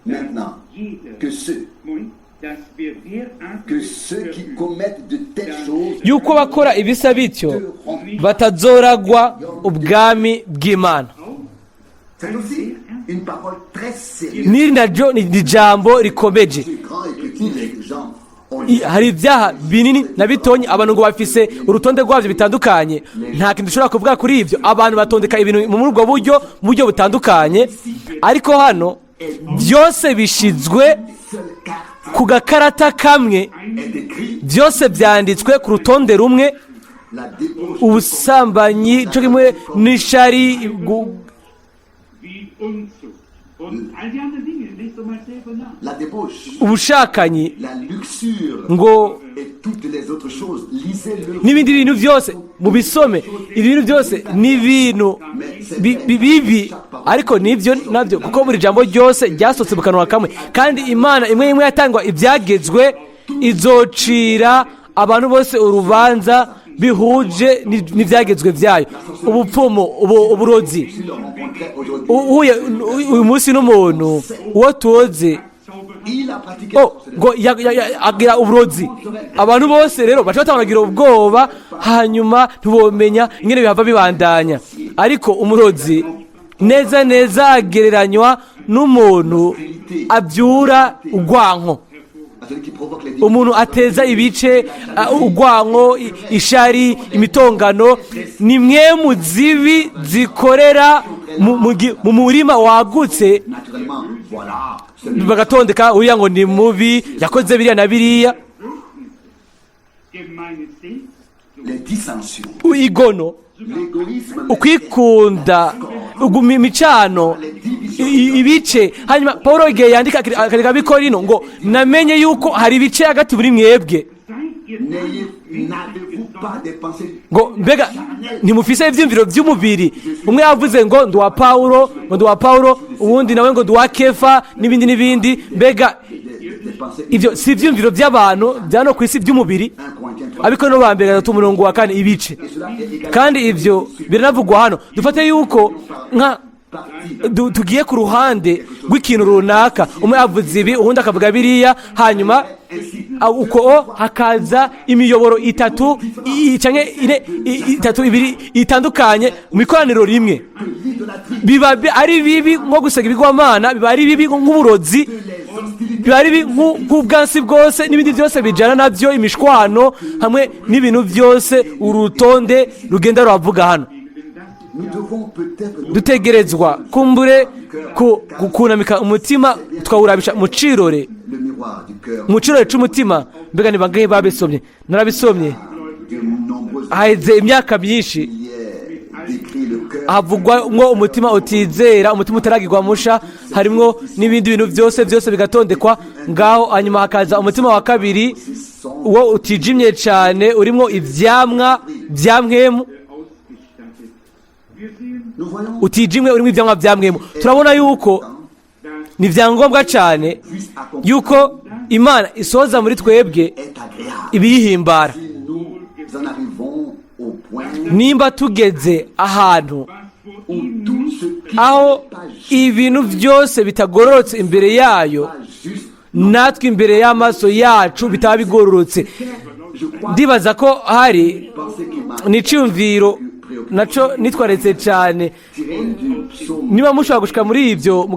Maintenant, Jeder, Moment, dass wir derart que ceux qui commettent de telles choses Yuko bakora ibisa bityo batazoragwa ubwami bw'Imana. C'est aussi une parole très sérieuse. N'iri naryo ni ijambo rikomeje. Grand et petit, les gens ont Hari ibyaha binini na bitonyi, abantu ngo bafise urutonde rwabyo bitandukanye. Nta kintu dushobora kuvuga kuri ibyo. Abantu batondeka ibintu muri ubwo buryo, mu buryo butandukanye, ariko hano byose bishizwe seule carte ku gakarata kamwe. Est écrit Byose byanditswe ku rutonde rumwe. La débauche, Ubusambanyi cyo kimwe n'ishari wie Unzucht und all die anderen Dinge, lest doch mal selber nach. La débauche, ubushakanyi, la luxure ngo et toutes les autres choses. Lisez-le. n'ibindi bintu byose mubisome. Ibintu byose ni ibintu bibi, ariko nibyo nabyo, kuko buri jambo ryose ryasohotse mu kanwa kamwe. Kandi Imana imwe imwe yatangwa ibyagezwe izocira abantu bose urubanza bihuje n'ibyagezwe byayo. Ubupfumu, uburozi. Si l'on rencontrait aujourd'hui, Uhuye uyu munsi n'umuntu uwo tuzi, il a pratiqué oh, ngo agira uburozi, abantu bose rero baca batangira ubwoba, hanyuma ntibomenya ingene bihava bibandanya. Ariko umurozi neza neza agereranywa n'umuntu abyura urwanko, à celui qui provoque les umuntu ateza ibice, urwanko, ishari, imitongano. Ni mwe mu zibi zikorera mu murima wagutse. Naturellement, voilà. Celui Bagatondeka uriya ngo ni mubi, yakoze biriya na biriya. Gemeine Selbstsucht, Les dissensions, Igono, l'égoïsme, ukwikunda, imicano, ibice. Hanyuma Paul igihe yandika akandika Abikorino ngo: "Namenye yuko hari ibice hagati muri mwebwe." Seid ihr N'ayez, n'avez-vous pas des pensées Ngo: "Mbega ntimufise ivyiyumviro vy'umubiri? Umwe yavuze ngo ndi uwa Pawulo, ngo ndi uwa Pawulo, uwundi nawe ngo ndi uwa Kefa, n'ibindi n'ibindi. Mbega des pensées ibyo si ivyiyumviro by'abantu bya no ku isi by'umubiri?" 1 Corinthiens 3. Abikorino ba mbere 3, umurongo wa 4, ibice. Et cela est également Kandi ibyo biranavugwa hano. Dufate yuko nka parti tugiye ku ruhande rw'ikintu runaka, umwe avuze ibi, uwundi akavuga biriya, hanyuma uko hakaza imiyoboro itatu canke ine, itatu, ibiri itandukanye mu ikoraniro rimwe, biba ari bibi nko gusenga ibigwamana, biba ari bibi nk'uburozi, biba ari bibi nk'ubwansi bwose n'ibindi byose bijyana nabyo, imishwano hamwe n'ibintu byose urutonde rugenda ruravuga hano. Nous devons peut-être nous Dutegerezwa kumbure kunamika umutima, tukawurabisha mu cirore, le miroir du cœur mu cirore c'umutima. Mbega ni bangahe babisomye? Narabisomye de nombreuses haheze imyaka myinshi. Il y est décrit le cœur Havugwa ngo umutima utizera, umutima utaragirwa musha, harimwo n'ibindi bintu byose byose bigatondekwa ngaho. Hanyuma hakaza umutima wa kabiri, uwo utijimye cyane, urimwo ivyamwa bya Mpwemu. Ausgestattet. Wir sehen, Nous voyons Utijimwe, urimo ivyamwa bya Mpwemu. Turabona yuko ni ibyangombwa cyane puisse accomplir yuko Imana isohoza muri twebwe est agréable. ibiyihimbara. Si nous en arrivons au point Nimba tugeze ahantu où tout ce qui aho n'est pas juste, ibintu byose bitagororotse imbere yayo, pas juste, natwe imbere y'amaso yacu bitaba bigororotse, je crois ndibaza ko hari penser qu'il m'a ni icyumviro préoccupé. naco nitwaretse cyane. Tiré du psaume Niba mushobora gushika muri ibyo,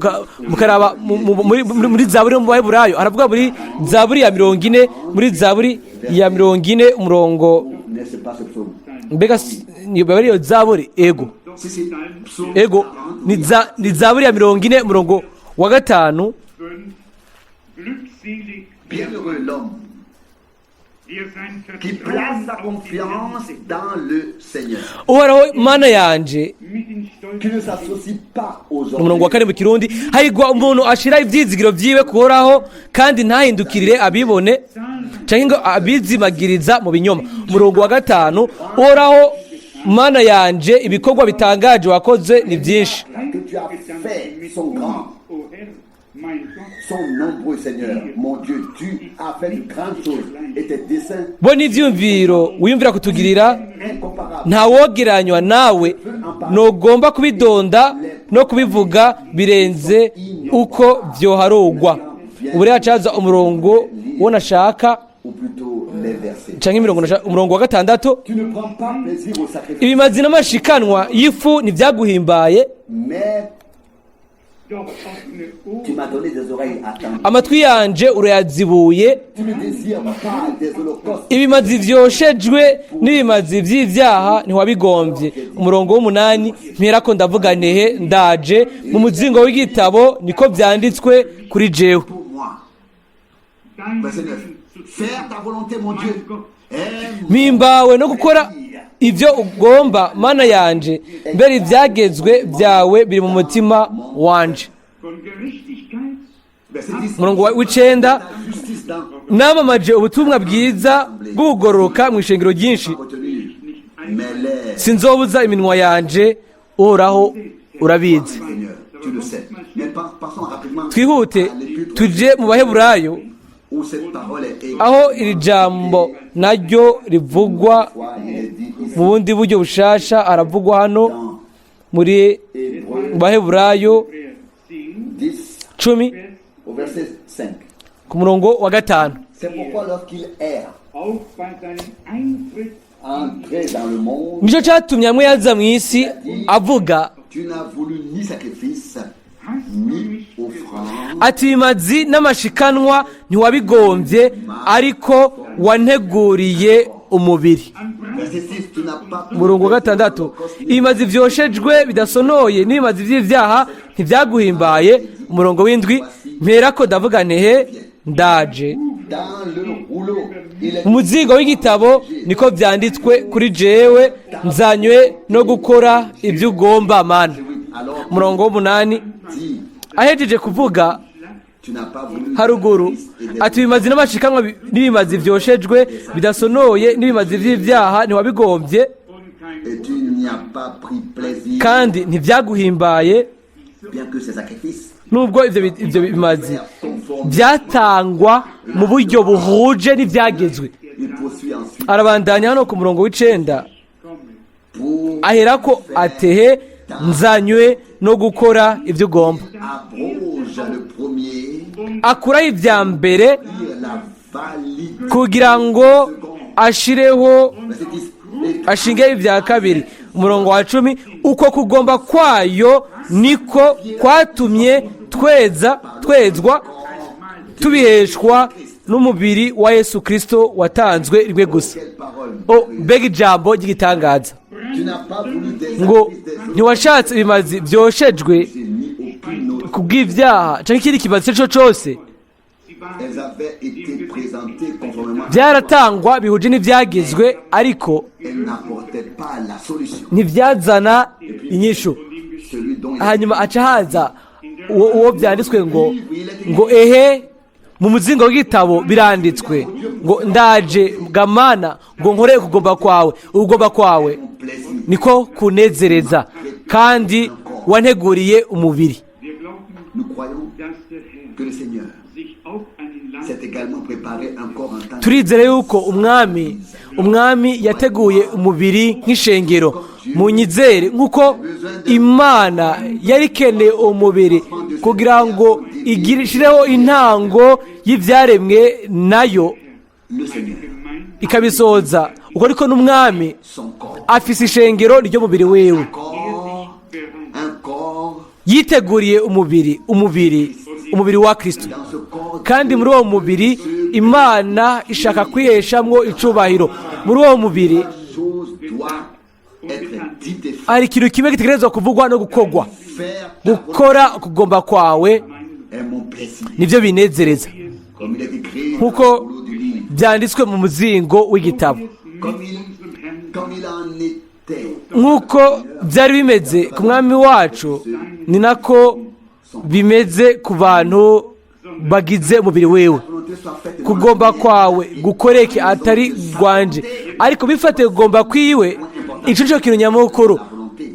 mukaraba muri Zaburi yo mu Baheburayo, haravuga muri Zaburi ya 40, muri Zaburi ya 40, umurongo N'est-ce pas ce psaume? Mbega niba ari iyo Zaburi? Ego. Si, si, psaume Ego. 40, Ni Zaburi ya 40, umurongo wa 5. 5. Glückselig, Bienheureux l'homme der sein qui place Vertrauen sa auf den Herrn confiance setzt, dans le Seigneur, Uhoraho Mana yanje. mit den Stolzen qui ne s'associe pas aux Umurongo wa orgueilleux, 4 mu Kirundi: hahigwa umuntu ashira ivyizigiro vyiwe kuhoraho, kandi ntahindukirire abibone canke ngo abizimagiriza mu binyoma. Umurongo wa 5: Uhoraho Mana yanje, ibikorwa bitangaje wakoze ni byinshi. Que tu as fait sont grands, O Herr, mein Gott, sont nombreux, Seigneur. Mon Dieu, tu as fait de grandes choses et tes desseins Bo n'ivyumviro wiyumvira kutugirira incomparables. ntawogeranywa nawe, ntugomba kubidonda no kubivuga, birenze uko vyoharugwa. Ubu rero hacaza umurongo wo nashaka Ou plutôt les versets. canke imirongo nashaka, umurongo wa 6. Tu ne prends pas plaisir au sacrifice, Ibimazi n'amashikanwa y'ifu ntibyaguhimbaye, mais doch offene tu Ohren m'as donné des oreilles attentives. Amatwi yanje urayazibuye. Tu ne désires pas des holocaustes. Ibimazi vyoshejwe n'ibimazi vy'ivyaha ntiwabigombye. Umurongo w'8: mperako ndavuga ntehe, ndaje, mu muzingo w'igitabo niko vyanditswe kuri jewe. Pour moi. dein Verset 9. Willen zu Faire ta volonté, mon Dieu, est mon Mpimbawe no gukora ibyo ugomba, Mana yanje, mbere ibyagezwe byawe biri mu mutima wanje. Von Gerechtigkeit Verset 10. Umurongo w'9: Ta justice dans namamaje ubutumwa bwiza bw'ugororoka mu ishengero ryinshi, retenu mes lèvres. Sinzobuza iminwa yanje, Uhoraho urabizi. Seigneur, tu le sais. Mais passons rapidement Twihute à l'épître tuje mu Baheburayo, où cette parole est aho iri jambo naryo rivugwa fois, il est dit ici mu bundi buryo bushasha. Aravugwa hano dans muri Hébreux Baheburayo 10, 10 10, au verset 5. ku murongo wa 5. C'est pourquoi lorsqu'il erre, auch bei seinem Eintritt entré dans le monde, Nicyo cyatumye amwe yaza mu isi avuga tu n'as voulu ni sacrifice, hast du ni mich offrande, ati: ibimazi n'amashikanwa ntiwabigombye, ariko wanteguriye umubiri. Verset 6, tu n'as pas Umurongo wa 6: ibimazi vyoshejwe bidasonoye n'ibimazi vy'ivyaha ntibyaguhimbaye. Umurongo w'7: mperako ndavuga ntehe, ndaje, dans le rouleau. Il est mu muzingo w'igitabo niko vyanditswe kuri jewe, nzanywe no gukora ibyo ugomba, Mana. Alors Umurongo w'8: dit, ahejeje kuvuga tu n'as pas voulu haruguru ati: ibimazi n'amashikanwa n'ibimazi vyoshejwe bidasonoye n'ibimazi vy'ivyaha ntiwabigombye, und kein et tu n'y as pas pris plaisir, kandi ntibyaguhimbaye, bien que ces sacrifices nubwo ivyo bimazi conformes. byatangwa mu buryo buhuje n'ivyagezwe. Il poursuit ensuite Arabandanya hano ku murongo w'9, pour aherako atehe, nzanywe no gukora ibyo ugomba. Abroge le premier, Akuraho ibya mbere dire la validité. kugira ngo ashireho Verset 10. Et ashinge ibya kabiri. Umurongo wa 10: uko kugomba kwayo niko kwatumye tweza twezwa tubiheshwa n'umubiri wa Yesu Kirisito watanzwe rimwe gusa. quelle parole! O mbega ijambo ry'igitangaza! Tu n'as pas voulu des Ngo sacrifices des autres, ntiwashatse ibimazi vyoshejwe ni aucune autre. kubw'ibyaha canke ikindi kimazi icyo cyo cyose. Elles avaient été présentées conformément. Byaratangwa bihuje n'ibyagezwe, ariko Elles n'apportaient pas la solution. ntibyazana inyishu. Celui dont il Hanyuma aca haza uwo byanditswe ngo ehe, mu muzingo w'igitabo biranditswe ngo ndaje gamana ngo nkore ukugomba kwawe, ukugomba kwawe plaisir. niko kunezereza, kandi wanteguriye umubiri. Wir glauben, Nous croyons dass der Herr que le Seigneur sich auch einen Land s'est également préparé un corps en tant que Turizere yuko umwami yateguye umubiri nk'ishengero. Munyizere, nk'uko Imana yari ikeneye umubiri kugira ngo ishireho intango y'ibyaremwe nayo le Seigneur, ikabisohoza, uko ariko n'umwami son corps. Afise ishengero ryo mubiri wiwe. Corps, un corps, Yiteguriye umubiri wa Kristo. dans ce corps, Kandi muri uwo mubiri Imana ishaka kwiheshamwo icubahiro. Muri uwo mubiri chose doit être dite et hari ikintu kimwe gitegerezwa kuvugwa no gukorwa. faire ta Gukora ukugomba kwawe est mon plaisir. nibyo binezereza. Comme il est écrit dans Nkuko le rouleau du livre. byanditswe mu muzingo w'igitabo. Comme il en était Nk'uko byari bimeze ku Mwami wacu, ni nako bimeze ku bantu bagize umubiri wiwe. Volonté soit faite. Kugomba kwawe gukoreke, atari rwanje. Ariko bifatiye kugomba kwiwe, ico nico kintu nyamukuru. La volonté.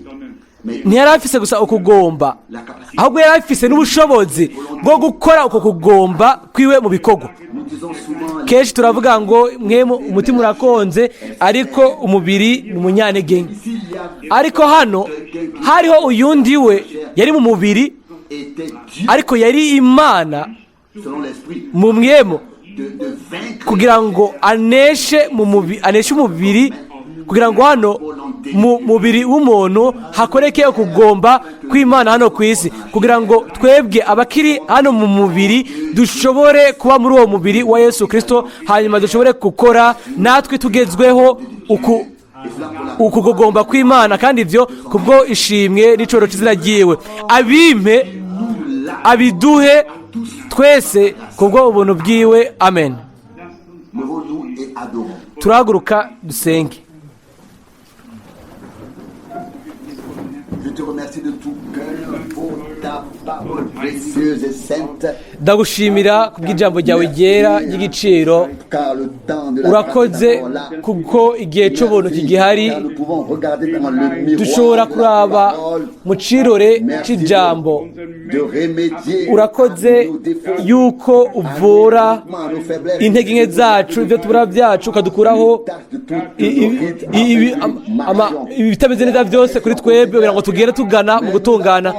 Mais Ntiyari afise gusa ukugomba, la capacité. ahubwo yari afise n'ubushobozi bwo gukora uko kugomba kwiwe mu bikorwa. Nous disons souvent Kenshi turavuga ngo mwemu umutima urakonze, ariko umubiri ni umunyantege nke. s'il y a Ariko hano hariho uyundi, we yari mu mubiri, était Dieu ariko yari Imana selon l'esprit mu mwemu, de vaincre kugira ngo aneshe mu mubiri, aneshe umubiri, kugira ngo hano mu mubiri w'umuntu hakoreke ukugomba kw'Imana hano ku isi, kugira ngo twebwe abakiri hano mu mubiri dushobore kuba muri uwo mubiri wa Yesu Kirisito, hanyuma dushobore gukora natwe tugezweho uku et cela pour la uku kugomba kw'Imana. Kandi ibyo kubwo ishimwe n'icoro cy'izina ryiwe, abimpe, abiduhe twese kubwo ubuntu bwiwe. Amen. Levons-nous et adorons. Turahaguruka dusenge. Je te remercie de tout cœur pour ta parole précieuse et sainte. Ndagushimira kubw'ijambo ryawe ryera ry'igiciro. Car le temps de la Urakoze grâce est encore là. kuko igihe c'ubuntu kigihari. Car nous pouvons regarder dans le miroir Dushobora de la kuraba parole. mu cirore Merci c'ijambo. de remédier Urakoze à nos défauts, yuko uvura à nos faiblesses, intege nke zacu, ibyo tubura byacu, ukadukuraho ibitameze neza byose kuri twebwe, kugira ngo tugende tugana mu gutungana.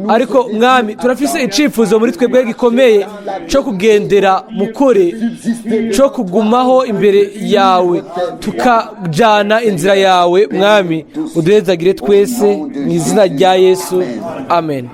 Ariko Mwami, turafise icifuzo muri twebwe gikomeye cyo kugendera mu kuri, cyo kugumaho imbere yawe, tukajana inzira yawe. Mwami, uduhezagire twese mu izina rya Yesu. Amen.